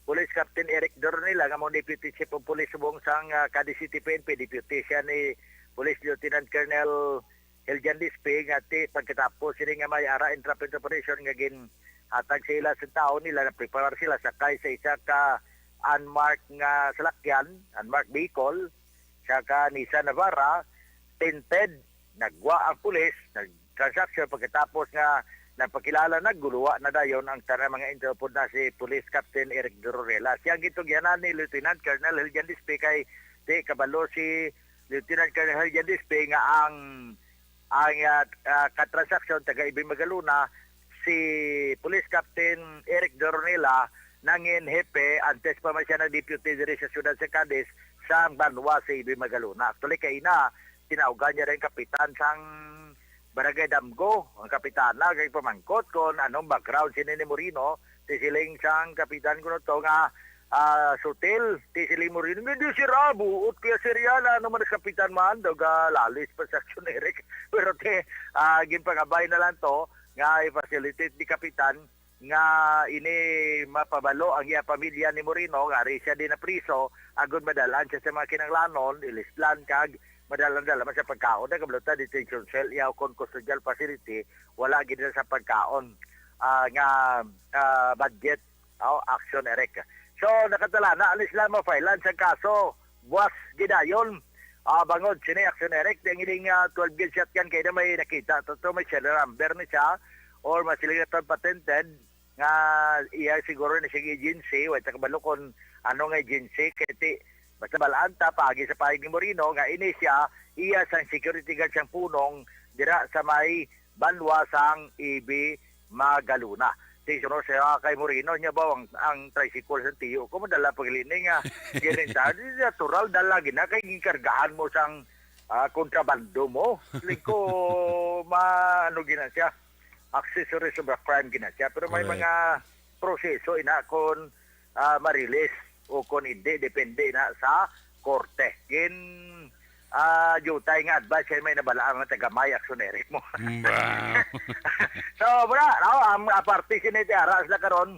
Police Captain Eric Dornila nga mo Deputy Chief of Police subong sang ah, Cadiz City P N P, Deputy siya ni Police Lieutenant Colonel Hiljan Dispe nga ti pagkatapos sini nga may ara entrapment operation nga gin hatag sa ila sa tawo nila, nagpreparar sila sakay sa isa ka unmarked nga salakyan, unmarked vehicle, sa ka Nissan Navara, tinted, nagwa ang pulis, nagtransaksyon pagkatapos nga nagpakilala, nagguluwa na dayon ang tanang mga intel pod na si Police Captain Eric Dororela. Siya ang gitugyanan ni Lieutenant Colonel Hiljan Dispe kay Di kabalo si Lieutenant Colonel Herjan Dispe nga ang, ang, ah, ah, katransaksyon taga Ibay Magalona, si Police Captain Eric Doronela nangin hepe antes pa man siya nag-deputy diri sa siyudad sa Cadiz sa banwa sa Ibay Magalona. Actually, kaina, tinawgan niya rin kapitan sang Barangay Damgo, ang kapitana, kay pamangkot kon anong background sini ni Moreno, ti siling sang kapitan kuno to nga, ah, sutil, ti siling Moreno, "Hindi, sir, ah, buot kaya, sir, yan, ano man, kapitan man," daw ga lalis pa sa aksyon, Eric. Pero ti, ah, ginpangabay na lang to, nga i-facilitate ni kapitan, nga ini mapabalo ang iya pamilya ni Moreno nga ari siya din na priso, agud madalan siya sa mga kinahanglanon, ilisdan kag madalan-dalan man sa pagkaon. Nagabalo ta, detention cell iya kon custodial facility, wala gid na sa pagkaon, ah, nga, ah, budget, oh, action, Eric. So, nakatalana, alis lang mo-file-an sang kaso, buwas gidayon. Ah, bangod sini, action, Eric, ang ining, ah, twelve gauge shotgun kay na may nakita to, to may serial number ni siya, or masiling na to patented, nga iya siguro ni siyang agency, wa ta kabalo kon ano nga agency, kay ti, basta balaan ta, paagi sa pahayag ni Moreno, nga ini siya, iya sang security guard sang punong dira sa may banwa sang Ibay Magalona. Ti, suno siya kay Moreno, niya ba ang, ang tricycle sa tiyo ko, madala pag lining, ah, gininta, di natural, dala gina, kay ginkargahan mo sang, ah, kontrabando mo. Liko, ma, ano gina siya, accessories of a crime gina siya. Pero may Correct. mga proseso ina kon, ah, ma-release o kon hindi, depende na sa korte. Gin, ah, jutay nga advice kay may nabalaan nga taga may aksonere mo. Wow. So, wala, no? Ang, ah, parte sini ti ara sila karon,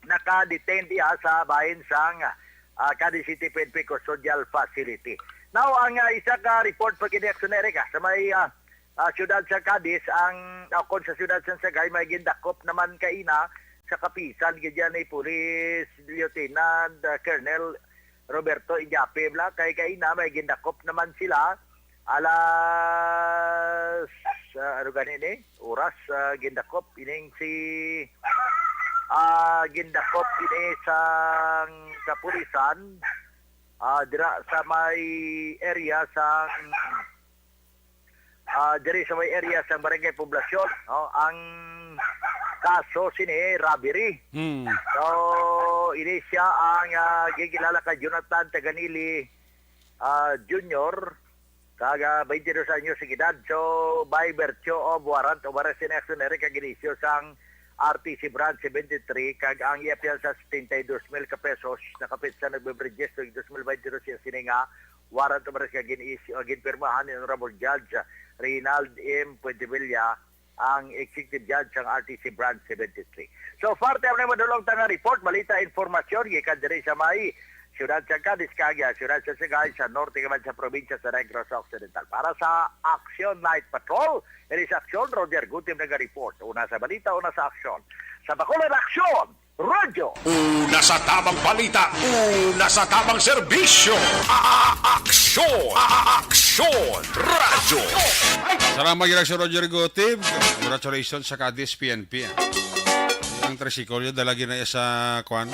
naka-detain diha sa bahin sang, ah, Cadiz City P N P Custodial Facility. Now, ang, ah, isa ka report pa gid ni aksonere ka sa may, ah, ah, siyudad sa Cadiz, ang, ah, kon sa siyudad sa Sagay, may gindakop naman kaina sa kapisan gid yan ni Police Lieutenant, ah, Colonel Roberto Iñape, bla, kay kaina may gindakop naman sila alas, ah, ano gani ni? Oras, ah, gindakop ining si, ah, gindakop ini sang kapulisan, ah, dira sa may area sang, ah, diri sa may area sang Barangay Poblacion, no? Ang kaso sini, robbery. Hmm. So, ini siya ang, ah, gigilala kay Jonathan Taganili, ah, Junior, kag, ah, twenty-two anyos ang edad. So, by virtue of warrant of arrest, ini aksyon, Eric, ang ginisyo sang R T C Branch seventy-three, kag ang iya piyansa setenta y dos mil ka pesos, nakapit sa nagbe-register dos mil twenty-two siya sini nga warrant of arrest nga gin-issue, ah, ginpirmahan ni Honorable Judge Reynald M. Puentevilla, ang Executive Judge sang R T C Branch seventy-three. So, parte ang madulong ta nga report, balita, informasyon gikan diri sa may siyudad sa Cadiz kag, ah, siyudad sa Sagay, sa norte kag sa probinsya sa Negros Occidental. Para sa Action Night Patrol, diri sa Aksyon, Roger Gutim naga-report. Una sa balita, una sa aksyon. Sa Bacolod Aksyon, Radyo. Una sa tamang balita, una sa tamang serbisyo. A-, a-, aksyon, a-, a-, aksyon, radyo. Salamat gid sa Roger Gutib. Congratulations sa Cadiz P N P. Ang tricycle, dala gid na sa, kwan,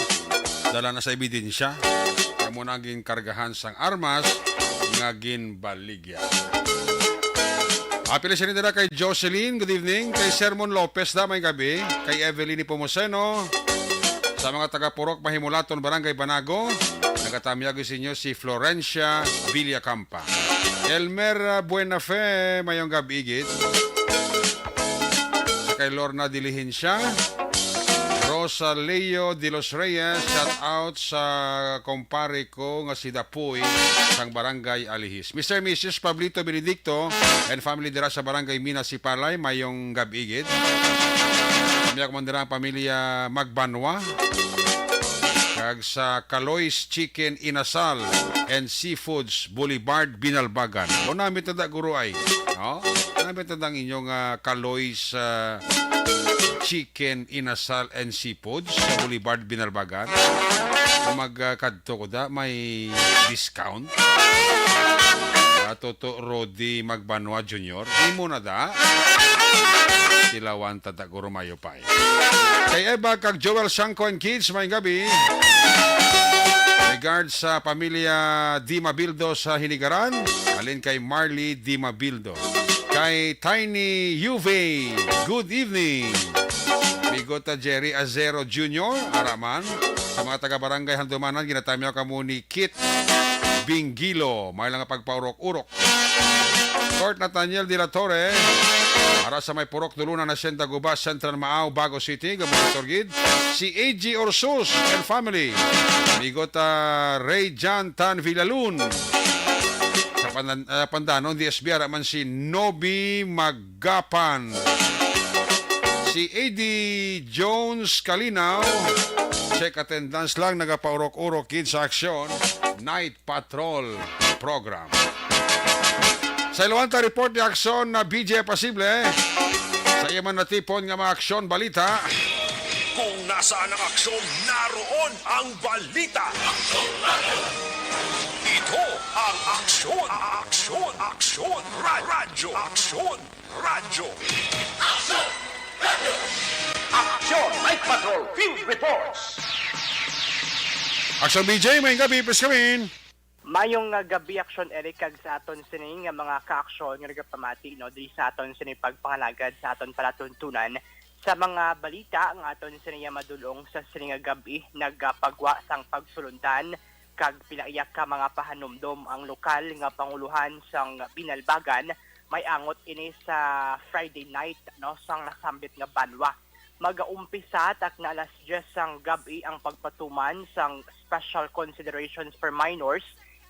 dala na sa ebidensya. Amo na ang ginkargahan sang armas nga ginbaligya. Apil siya nila kay Jocelyn, good evening. Kay Sermon Lopez da, may gabi. Kay Evelyn Nepomuceno. Sa mga taga Purok Mahimulaton, Barangay Banago, nagatamyag sa inyo si Florencia Villacampa. Elmer, ah, Buenafe, mayong gabi gid. Sa kay Lorna Diligencia, Rosa Leo de los Reyes, shout out sa kumpare ko nga si Dapoy sang Barangay Alihis. Mister Missus Pablito Benedicto and family dira sa Barangay Mina Sipalay, mayong gabi gid. Kami ako man dira ang pamilya Magbanwa. Kag sa Kaloy's Chicken Inasal and Seafoods Boulevard, Binalbagan. O namit na da, guro ay. No? Namit na da ang inyong, ah, Kaloy's, ah, Chicken Inasal and Seafoods sa Boulevard, Binalbagan. Kung mag, ah, kadto ko da, may discount. Ah, Toto Rodi Magbanwa Junior. Imo na da. Tilawan ta da, guro, mayo pa. Kay Eva kag Joel Sangko and kids, may gabi. May Regards sa pamilya Dimabildo sa Hinigaran, alin kay Marley Dimabildo. Kay Tiny Uve, good evening. Bigot ta Jerry Azero Junior, ara man. Sa mga taga-barangay Handumanan, ginatamyaw kamo ni Kit Bingilo. May lang pagpaurok-urok. Court Nathaniel de la Torre, ara sa may Purok Dulunan, Hacienda Guba, Central Maao, Bago City, gamay turgid, si A G Ursus and family. Amigo ta Ray John Tan Villalun. Sa Pandan-, ah, Pandanon, D S B, ara man si Nobi Magapan. Si A D Jones Kalinaw, check attendance lang, nagapaurok-urok gid sa aksyon. Night Patrol Program. Sa iluhan ta report ni aksyon na B J Pasible. Sa iya man natipon nga mga aksyon balita. Kung nasaan ang aksyon, naroon ang balita. Ito ang aksyon, aksyon, aksyon, ra-, radyo, aksyon, radyo. Aksyon! Radyo! Aksyon! Night Patrol Field Reports! Aksyon B J, may gabi, please come in. Mayong, ah, gabi, Aksyon Eric, kag sa aton sini nga mga kaaksyon nga nagapamati, no, diri sa aton sini pagpangalagad sa aton palatuntunan sa mga balita nga aton sini nga madulong sa sini nga gabi, nagapagwa sang pagsulundan kag pila iya ka mga pahanumdom ang lokal nga panguluhan sang Binalbagan. May angot ini sa Friday night, no, sang nasambit nga banwa. Magaumpisa takna alas diyes sang gab-i ang pagpatuman sang Special Considerations for Minors.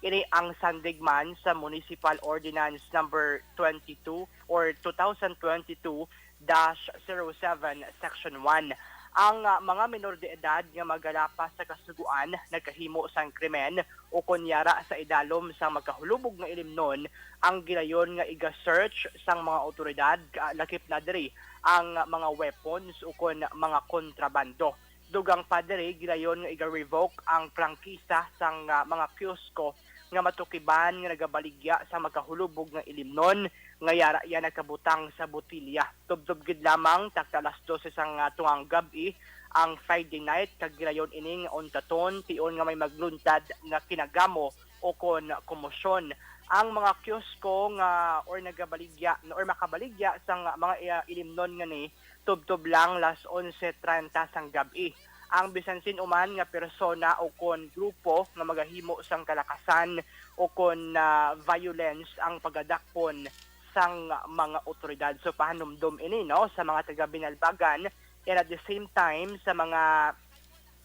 Ini ang sandig man sa Municipal Ordinance Number twenty-two or two thousand twenty-two dash zero seven, Section one. Ang, ah, mga minor de edad nga magalapas sa kasugoan nagkahimo sang krimen o kon yara sa idalom sang magkahulubog nga ilimnon, ang gilayon nga iga-search sang mga awtoridad, ah, lakip na diri ang mga weapons ukon mga kontrabando. Dugang pa diri, gilayon nga iga-revoke ang prangkisa sang, ah, mga kiosko nga matukiban nga nagabaligya sa magkahulubog nga ilimnon nga yara iya nagkabutang sa botilya. Tubtob gid lamang, takna alas dose sang, ah, tungang gab-i ang Friday night, kag gilayon ini nga untaton tion nga may magluntad nga kinagamo ukon komosyon. Ang mga kiosko nga or nagabaligya or makabaligya sang mga, ah, ilimnon nga ni tubtob lang las onse treinta sang gab-i. Ang bisan sin-o man nga persona ukon grupo nga magahimo sang kalakasan ukon, ah, violence ang pagadakpon sang mga awtoridad. So, pahanumdom ini, no, sa mga taga Binalbagan, and at the same time sa mga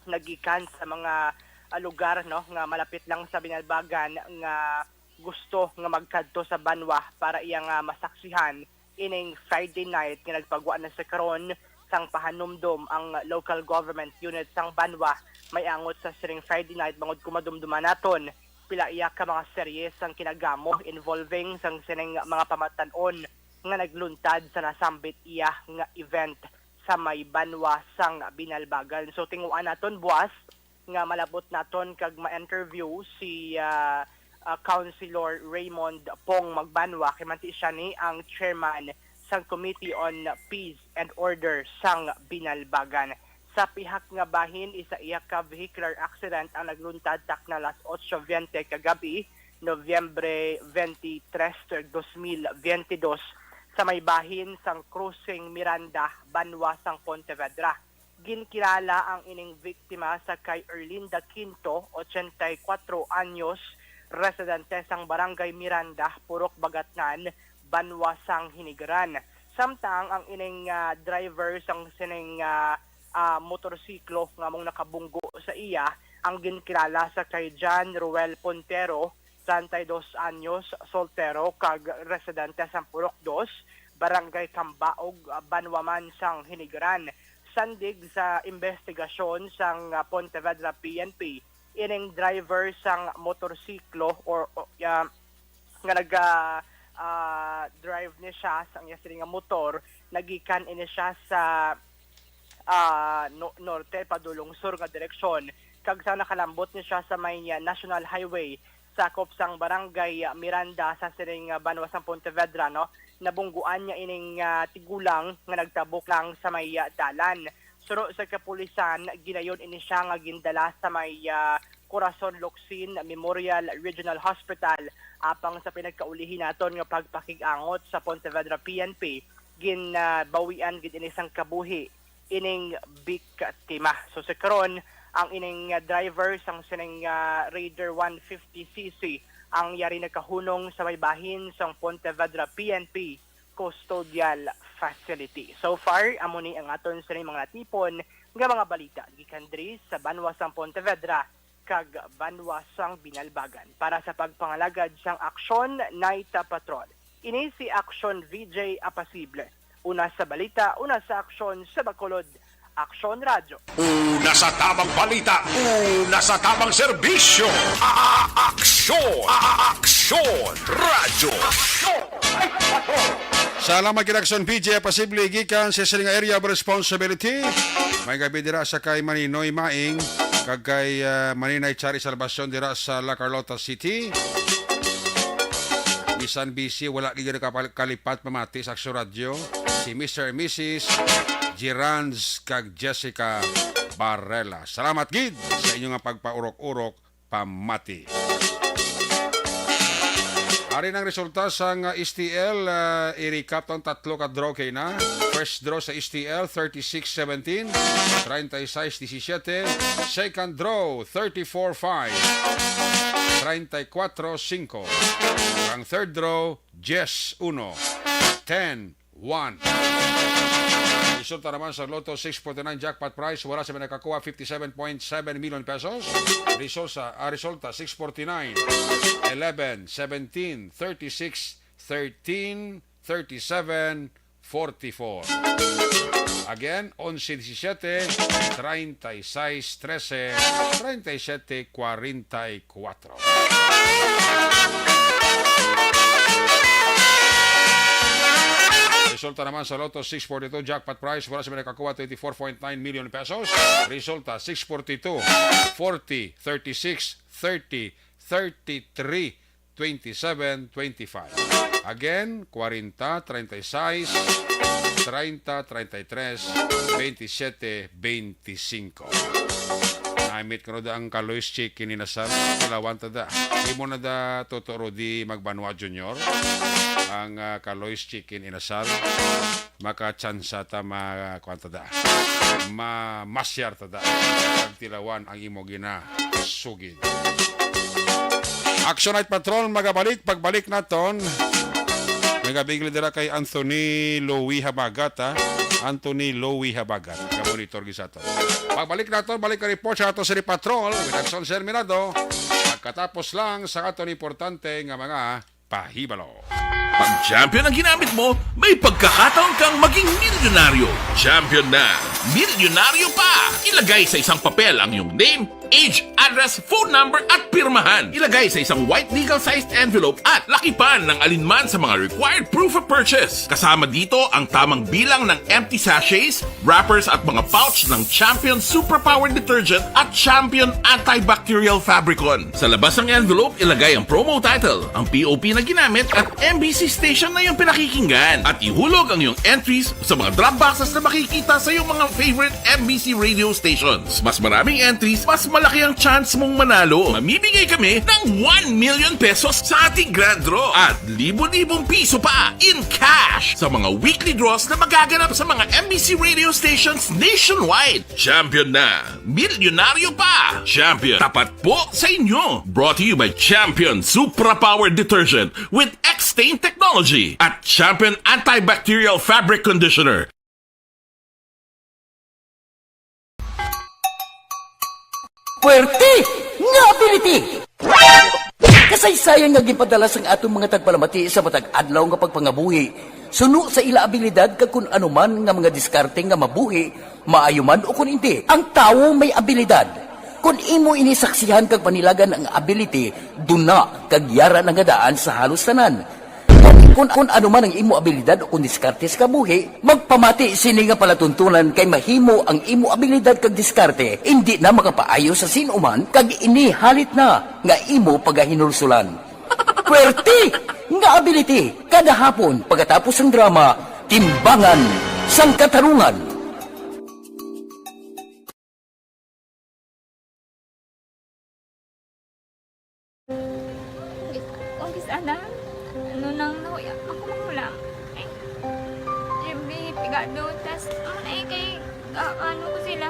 nagikan sa mga, ah, lugar, no, nga malapit lang sa Binalbagan nga gusto nga magkadto sa banwa para iya nga masaksihan ining Friday night nga nagpagwa na sa karon sang pahanumdom ang local government unit sang banwa. May angot sa sining Friday night bangod kung madumduman naton pila iya ka mga serye sang kinagamo involving sang sining mga pamatan-on nga nagluntad sa nasambit iya nga event sa may banwa sang Binalbagan. So, tinguan naton buwas nga malabot naton kag ma-interview si, ah, ah, Councilor Raymond Pong Magbanwa, kay manti siya ni ang chairman sang Committee on Peace and Order sang Binalbagan. Sa pihak nga bahin, isa iya ka vehicular accident ang nagluntad takna las otso veinte kagab-i, Nobyembre twenty-three, dos mil veintidós, sa may bahin sang Crossing Miranda, banwa sang Pontevedra. Ginkilala ang ining biktima sa kay Erlinda Quinto, ochenta y cuatro anyos, residente sang Barangay Miranda, Purok Bagatnan, banwa sang Hinigaran. Samtang ang ining, ah, driver sang sining, ah, ah, motorsiklo nga among nakabunggo sa iya, ang ginkilala sa kay John Ruel Pontero, treinta y dos anyos, soltero kag residente sa Purok Dos, Barangay Cambaog, ah, banwa man sang Hinigaran. Sandig sa investigasyon sang, ah, Pontevedra P N P, ining driver sang motorsiklo or, o, ah, nga naga, ah, drive ni siya sang iya sini nga motor, nagikan ini siya sa, ah, no-, norte padulong sur nga direksyon, kag sa nakalambot ni siya sa may, ah, National Highway, sakop sang Barangay, ah, Miranda sa sining, ah, banwa sang Pontevedra, no, nabungguan niya ining, ah, tigulang nga nagtabok lang sa may, ah, dalan. Suno sa kapulisan, gilayon ini siya nga gindala sa may, ah, Corazon Locsin Memorial Regional Hospital. Apang sa pinagkaulihi naton nga pagpakig-angot sa Pontevedra P N P, ginbawian gid ini sang kabuhi ining biktima. So, sa karon, ang ining, ah, driver sang sining, ah, Raider one fifty C C ang yari nagkahunong sa may bahin sang Pontevedra P N P Custodial Facility. So far, amo ni ang aton sining mga natipon nga mga balita gikan diri sa banwa sang Pontevedra kag banwa sang Binalbagan. Para sa pagpangalagad sang Aksyon Night Patrol, ini si Aksyon V J Apasible. Una sa balita, una sa aksyon sa Bacolod, Aksyon Radyo. Una sa tamang balita, una sa tamang serbisyo. A-, a-, aksyon, a-, a-, aksyon, radyo. Aksyon. Ay, patrol. Salamat kay Aksyon V J Apasible gikan sa sining Area of Responsibility. May gabi dira sa kay Maninoy Maing kag kay, ah, Maninay Chari Salvacion dira sa La Carlota City. Bisan busy, wala gid nakapal-, kalipat pamati sa Aksyon Radyo si Mister and Missus Gerans kag Jessica Barrela. Salamat gid sa inyo nga pagpaurok-urok pamati. Ari nang resulta sang S T L, ah, i-recap tong tatlo ka draw kay na. First draw sa S T L, thirty-six seventeen, treinta y seis diecisiete. Second draw, thirty-four five, treinta y cuatro cinco. Ang third draw, diez uno, ten one. Resulta naman sa Lotto six forty-nine jackpot prize, wala sa may nakakuha fifty-seven point seven million pesos. Resulta, ah, resulta, six forty-nine, eleven, seventeen, thirty-six, thirteen, thirty-seven, forty-four. Again, onse diecisiete, treinta y seis trece, treinta y siete cuarenta y cuatro. Resulta naman sa Lotto six forty-two jackpot prize, wala sa may nakakuha twenty-four point nine million pesos. Resulta, six forty-two, forty, thirty-six, thirty, thirty-three, twenty-seven, twenty-five. Again, kwarenta, treinta y seis, treinta, treinta y tres, veintisiete, veinticinco. Namit ko na da ang Kaloy's Chicken Inasal. Kalawan ta da. Imo na da, Toto Rudy Magbanwa Junior. Ang, ah, Kaloy's Chicken Inasal. Makatsansa ta ma-, kuwan ta da. Mamasyar ta da. Pagtilawan ang imo ginasugid. Action Night Patrol, magabalik. Pagbalik naton, may gabigli dira kay Anthony Louis Habagat, ha? Anthony Louis Habagat. Ka-monitor gid sa aton. Pagbalik naton, balik ka report sa ato sa Patrol with Action Serminado. Pagkatapos lang sa aton importante nga mga pahibalo. Pag Champion ang ginamit mo, may pagkakataon kang maging milyonaryo. Champion na, milyonaryo pa! Ilagay sa isang papel ang iyong name, age, address, phone number, at pirmahan. Ilagay sa isang white legal-sized envelope at lakipan ng alinman sa mga required proof of purchase. Kasama dito ang tamang bilang ng empty sachets, wrappers at mga pouch ng Champion Superpower Detergent at Champion Antibacterial Fabricon. Sa labas ng envelope, ilagay ang promo title, ang P O P na ginamit at M B C station na iyong pinakikinggan. At ihulog ang iyong entries sa mga drop boxes na makikita sa iyong mga favorite M B C radio stations. Mas maraming entries, mas malaki ang chance mong manalo. Mamimigay kami ng one million pesos sa ating grand draw at libo-libong piso pa in cash sa mga weekly draws na magaganap sa mga M B C radio stations nationwide. Champion na! Milyonaryo pa! Champion, tapat po sa inyo! Brought to you by Champion Supra Power Detergent with X-Stain Technology at Champion Antibacterial Fabric Conditioner. Puwerte nga ability! Kasaysayan nga ginpadala sang atong mga tagpalamati sa matag adlaw nga pagpangabuhi, suno sa ila abilidad kag kun ano man nga mga diskarte nga mabuhi, maayo man o kun indi. Ang tawo may abilidad. Kun imo ini saksihan kag panilagan ang ability, duna kag yara na nga daan sa halos tanan. Kun, kun ano man ang imo abilidad o kun diskarte sa kabuhi, magpamati sini nga palatuntunan kay mahimo ang imo abilidad kag diskarte indi na makapaayo sa sin-o man kag ini halit na nga imo pagahinulsulan. Puwerte nga ability kada hapon pagkatapos sang drama, Timbangan sang Katarungan. Ano, tas, ano na eh, kay, ah, ano ko sila,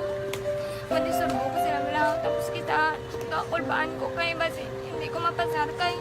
madisturbo ko sila, wala. Tapos kita, kakulbaan ko kay basi hindi ko mapasar kay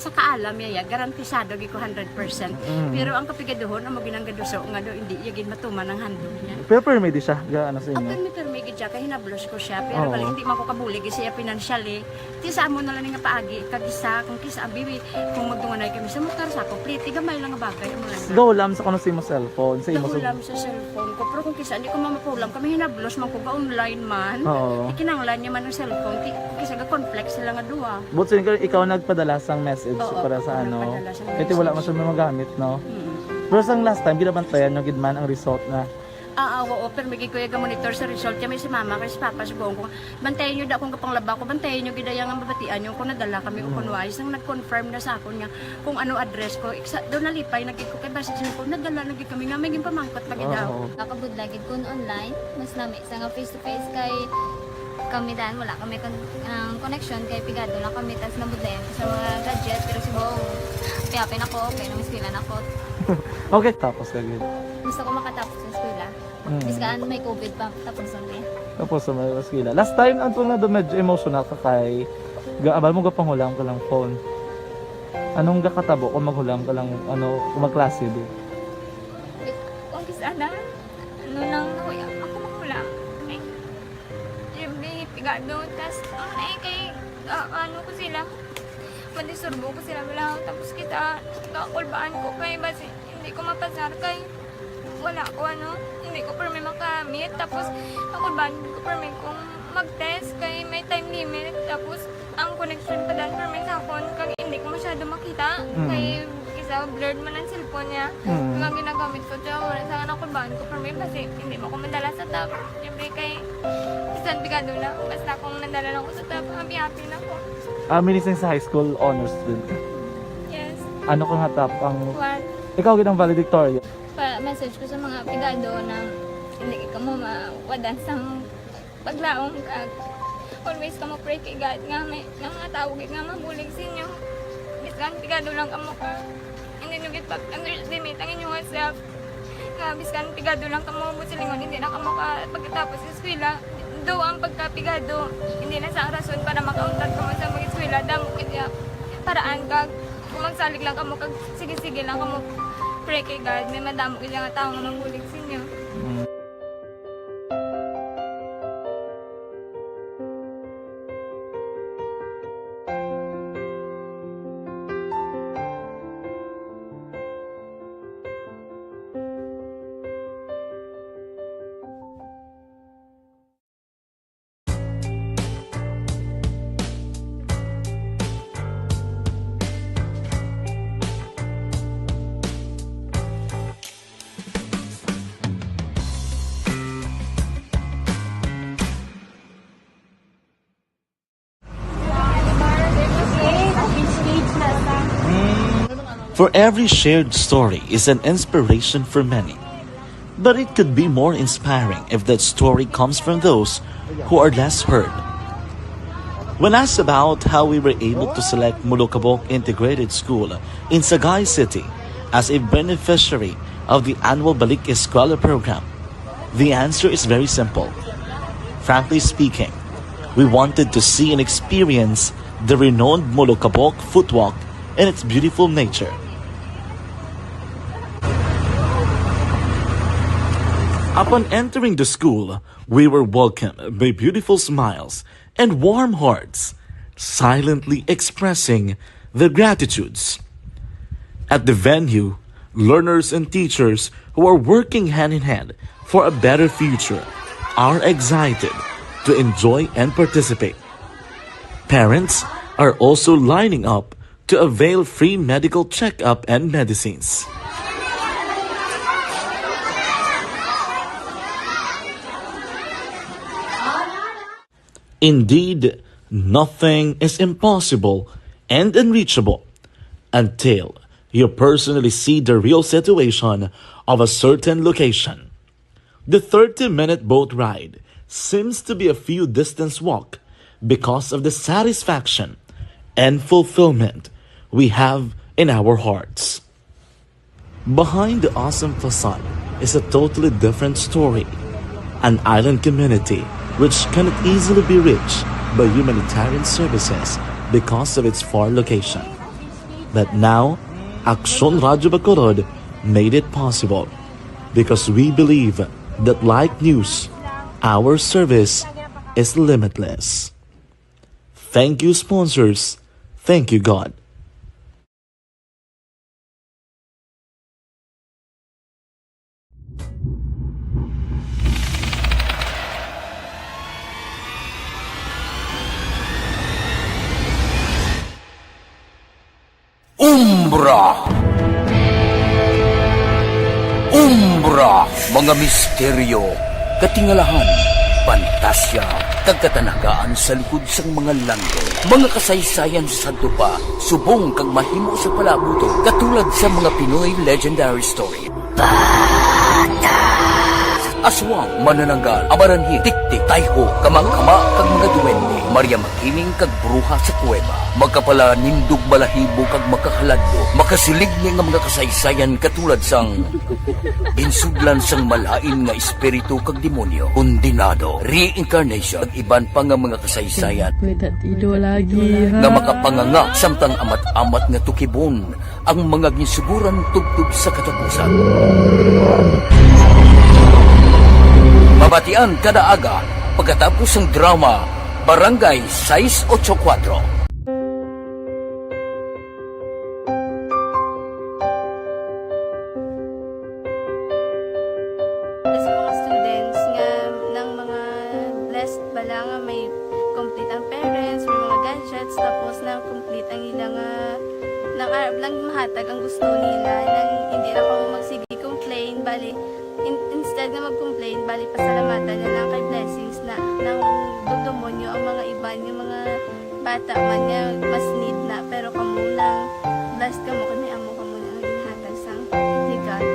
Sa kaalam niya, ya, garantisado gid ko hundred percent. Mm. Pero ang kapigaduhon, amo ginang gaduso nga do, hindi iya gid matuman ang handog niya. Pero permi di siya, ga, ano sa inyo? Permi, permi gid siya, kay hinablos ko siya. Pero Oo. Bali, hindi man ko kabulig siya financially. Ti sa amo na lang nga paagi, kag isa, kung kisa, bibi, kung magdunganay kami sa motor, sa ako, pliti, gamay lang nga bagay, amo lang. Gahulam sa kuno sa imo cellphone, sa imo sa Gahulam sa cellphone ko, pero kung kisa, hindi ko mamapulam, kami hinablos man ko, ga online man. Oo. Ikinanglan niya man ang cellphone, ti, kung kisa, ga-conflict sila nga duha. But so, ikaw, ikaw nagpadala sang message Oo, para sa ako ano? Nagpadala sang Kasi wala message. Man siya magamit, no? Mm. Pero sang last time, ginabantayan nyo gid man ang result na Ah, ah, oo, pero may gid ko iya ga-monitor sa result. Kami si mama, kay si papa, si buong ko. Bantayan nyo da kung kapanglaba ko, bantayan nyo gid iya nga mabatian nyo kung nadala kami o Mm. kung wala. Sang nag-confirm na sa akon nga kung ano address ko, iksa, daw nalipay na gid ko kay basi siya ko, nadala na gid kami nga may ginpamangkot pa gid daw. Oo. Nakabudla gid kun online, mas lami sa nga face to face kay kami dan wala kami kon-, ang connection kay pigado lang kami tas nabudlayan ko sa mga gadget pero si Bong piapin ako, okay nang eskwela na ko. Okay, tapos ka gid. Gusto ko makatapos sa eskwela. Mm. Biskan may covid pa, tapos na eh. Tapos na may eskwela. Last time, ang tunga na medyo emotional ka kay ga-, abal mo gapanghulam ka lang phone. Anong gakatabo kung maghulam ka lang, ano, kung magklase di? Kung kis-, ana, ano nang nahuya, ako maghulam. Ay, siyempre, pigado, tas, ano na eh, kay, ah, ano ko sila, madisturbo ko sila, wala, tapos kita, kakulbaan ko, kay basi, hindi ko mapasar, kay, wala ko, ano, hindi ko permi makamit, tapos, kakulbaan ko permi kung mag-test, kay may time limit, tapos, ang connection pa dan permi sa akon, kag hindi ko masyado makita, Mm. kay isa blurred man ang cellphone niya. Mm. Kag ang ginagamit ko, siya, wala sa anak ko, baan ko, pero may basi, hindi mo ko madala sa top. Siyempre, kay bisan pigado na, basta kung nadala lang ko sa top, happy-happy na ko. Ah, minising sa high school, honors student ka? Yes. Ano ka nga top ang One. Ikaw gid ang valedictorian? Pa-message ko sa mga pigado na hindi ka mo mawadan sa paglaom, kag always kamo pray kay God nga may, nga mga tawo gid nga mabulig sa inyo. Biskan pigado lang kamo ka, hindi nyo gid pag-underestimate ang inyong self. Nga biskan pigado lang kamo, buot silingon, hindi na kamo ka pagkatapos sa eskwela. Do ang pagkapigado, hindi na sa rason para makauntat kamo sa mag-eskwela. Damo gid ya paraan, kag kung magsalig lang kamo, kag sige-sige lang kamo pray kay God, may madamo gid nga tawo nga mabulig sa inyo. Mm. For every shared story is an inspiration for many. But it could be more inspiring if that story comes from those who are less heard. When asked about how we were able to select Molokabok Integrated School in Sagay City as a beneficiary of the annual Balik Eskwela program? The answer is very simple. Frankly speaking, we wanted to see and experience the renowned Molokabok footwalk and its beautiful nature. Upon entering the school, we were welcomed by beautiful smiles and warm hearts, silently expressing their gratitudes. At the venue, learners and teachers who are working hand in hand for a better future are excited to enjoy and participate. Parents are also lining up to avail free medical checkup and medicines. Indeed, nothing is impossible and unreachable until you personally see the real situation of a certain location. The thirty-minute boat ride seems to be a few distance walk because of the satisfaction and fulfillment we have in our hearts. Behind the awesome facade is a totally different story, an island community which cannot easily be reached by humanitarian services because of its far location. But now, Aksyon Radyo Bacolod made it possible because we believe that like news, our service is limitless. Thank you, sponsors. Thank you, God. Umbra. Umbra, mga misteryo, katingalahan, pantasya, kag katanagaan sa likod sang mga landong. Mga kasaysayan sa sadto pa, subong kag mahimo sa palaabuton, katulad sa mga Pinoy legendary story. Aswang, manananggal, amaranhit, tiktik, tayho, kamakama, kag mga duwende, Maria Makiling, kag bruha sa kuweba. Makapalanindog balahibo kag makahaladlo, makasiligni nga mga kasaysayan katulad sang ginsudlan sang malain nga espiritu kag demonyo, kondenado, reincarnation, kag iban pa nga mga kasaysayan May datido lagi, ha? nga makapanganga samtang amat-amat nga tukibon ang mga ginsuguran tubtob sa katapusan. Mabatian kada aga pagkatapos sang drama Barangay sais ocho kuwatro. Sa mga students nga nang mga blessed bala nga may complete ang parents, may mga gadgets, tapos na complete ang ila nga nang arab lang mahatag ang gusto nila, nang hindi na kamo magsige complain, bali in, instead nga mag-complain, bali pasalamatan na lang kay blessings na nang dumdumonyo ang mga iban nga mga bata man nga mas need na, pero kamo nang blessed kamo kay may amo kamo na nga ginhatag sang regard.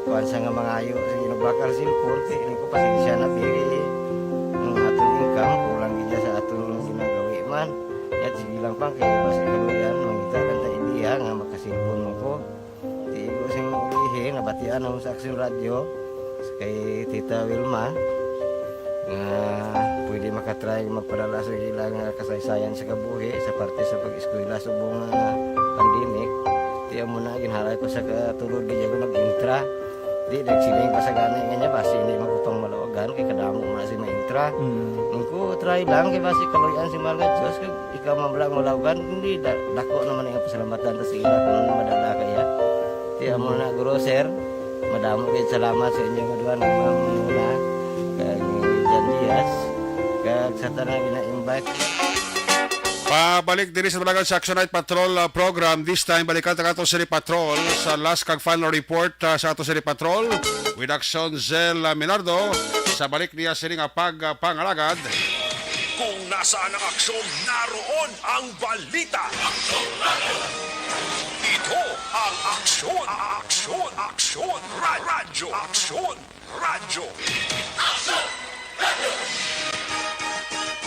Kuan sa nga mangayo sa ginubakal sa cellphone, kay ini ko pasensya na, diri ang aton income, kulang gid sa aton ginagawi man. Yat sige lang pang kay basi kaluyan, mangita lang ta idea nga makasilpon mo ko. Tigo sing ulihi, nabatian ang sa Aksyon Radyo kay Tita Wilma nga pwede makatry magpadala sa ilang kasaysayan sa kabuhi sa parte sa pag-eskwela subong nga pandemic. Tiyan mo na, ginharay ko sa katulod, di ako nag-intra. Di, nagsiling pa sa gani nga niya, basi hindi man ko pang malawagan, kay kadamo mo na si maintra. Mm. Ko, try lang, kay basi kaluyan si mahal nga Diyos, kag ikaw man lang malawagan, hindi, da, dako naman ang pasalamatan ta sa ila kung madala kaya. Tiyan mo na, guro, sir, Madamo kay salamat sa inyo nga duha, nga Ma'am Mona, kag ni Jan Diaz, kag sa tanan nga na-invite. Pabalik diri sa Balagan sa Action Night Patrol, uh, program. This time, balikan ta ato sini Patrol sa last kag final report, uh, sa ato sini Patrol with Action Zell, uh, Minardo sa balik niya sini nga pag, uh, pangalagad. Kung nasaan ang aksyon, naroon ang balita. Ito ang Aksyon, Aksyon, Aksyon Ra-, Radyo, Aksyon Radyo.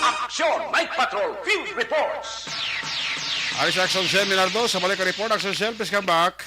Aksyon Night Patrol Field Reports. Ari si Action Zell Minardo sa balik report. Action Zell, please come back.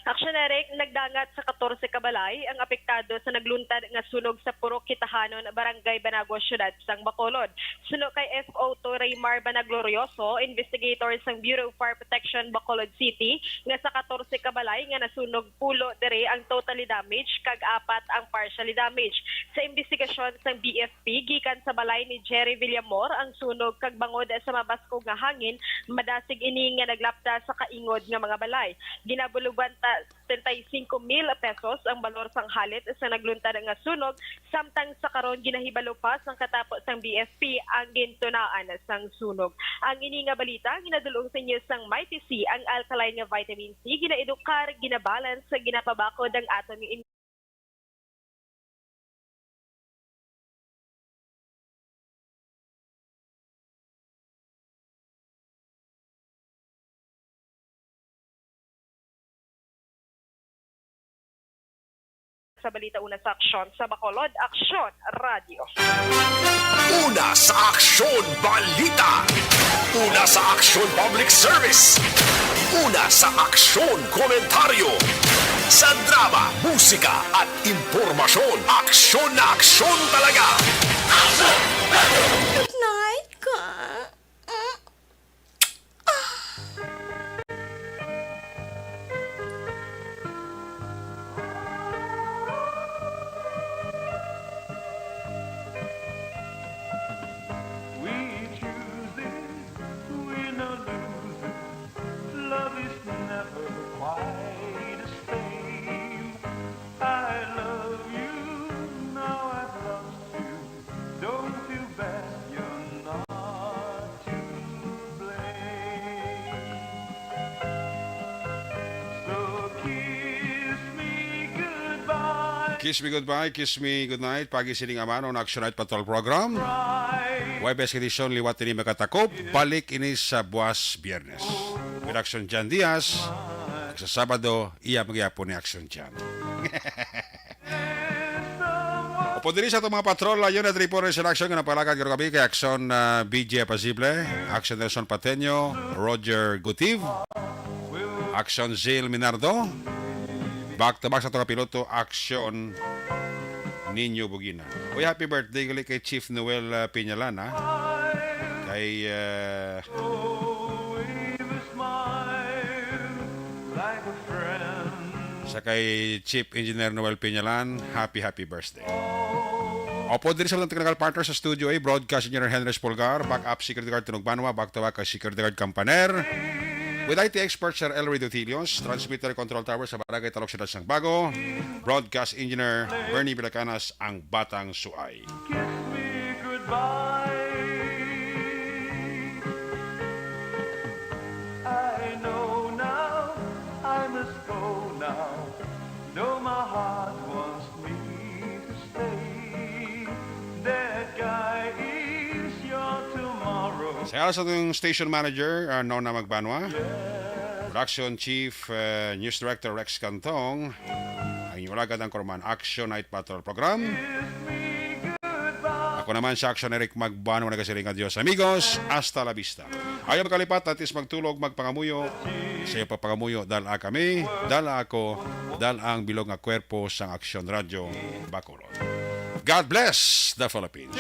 Action Eric, nagdangat sa katorse ka balay ang apektado sa nagluntad nga sunog sa Purok Kitahanon, Barangay Banagua, Siyudad sang Bacolod. Suno kay F O two Raymar Banaglorioso, investigator sang Bureau of Fire Protection, Bacolod City, nga sa katorse ka balay nga nasunog pulo diri ang totally damaged kag apat ang partially damaged. Sa investigasyon sang B F P, gikan sa balay ni Jerry Villamor ang sunog kag bangod sa mabaskog nga hangin, madasig ini nga naglapta sa kaingod nga mga balay. Ginabuluban ta setenta y cinco mil pesos ang balor sang halit sa nagluntad nga sunog, samtang sa karon ginahibalo pa sang katapo sang B F P ang gintunaan sang sunog. Ang ini nga balita ginadul-ong sa inyo sang Mighty C, ang alkaline nga vitamin C, ginaedukar, ginabalance, ginapabakod ang aton nga Sa balita una sa aksyon sa Bacolod, Aksyon Radyo. Una sa aksyon balita. Una sa aksyon public service. Una sa aksyon komentaryo. Sa drama, musika at impormasyon, aksyon na aksyon talaga. Good night, ka. We choose it, we no lose it. Love is never quite the same. I love you, now I've lost you. Don't feel bad, you're not to blame. So kiss me goodbye. Kiss me goodbye, kiss me goodnight. Pagi sining amanon, Action Night Patrol Program. Huwebes edisyon, liwat ini makatakop. Balik ini sa buas Biyernes. With Action Jan Diaz. Sa Sabado, iya magyapon ni Action Jan. Upod diri sa atong mga patrol, layon at report sa action nga napalagan karong gabi kay Action, ah, B J Pasible, Action Nelson Pateño, Roger Gutiv, Action Zil Minardo, back to back sa atong piloto, Action Nino Bugina. Uy, happy birthday gali kay Chief Noel, ah, Piñalan, ha? Kay, ah, Sa kay Chief Engineer Noel Piñalan, happy, happy birthday. Opo, diri sa mga technical partner sa studio, eh, Broadcast Engineer Henry Espolgar, backup security guard Tunog Banwa, back to back kay security guard Campaner. With I T expert Sir Elry Dutilios, transmitter control tower sa Barangay Talok, Siyudad sang Bago, Broadcast Engineer Bernie Villacanas, ang Batang Suay. Kiss me goodbye. I know now, I must go now. Though my heart wants me to stay, that guy is your tomorrow. Sa ngalan sa atong station manager, ah, Nona Magbanwa, production chief, ah, news director Rex Cantong, ang inyong alagad ang Korman Action Night Patrol Program. Ako naman si Action Eric Magbanwa nagasiling, "Adios, amigos. Hasta la vista." Ayaw makalipat, atis magtulog, magpangamuyo. Sa iyo pagpangamuyo, dala kami, dala ako, dala ang bilog nga kwerpo sang Aksyon Radyo Bacolod. God bless the Philippines.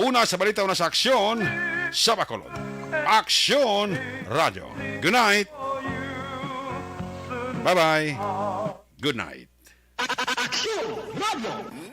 Una sa balita, una sa aksyon sa Bacolod. Aksyon Radyo. Good night. Bye-bye. Good night. Aksyon Radyo.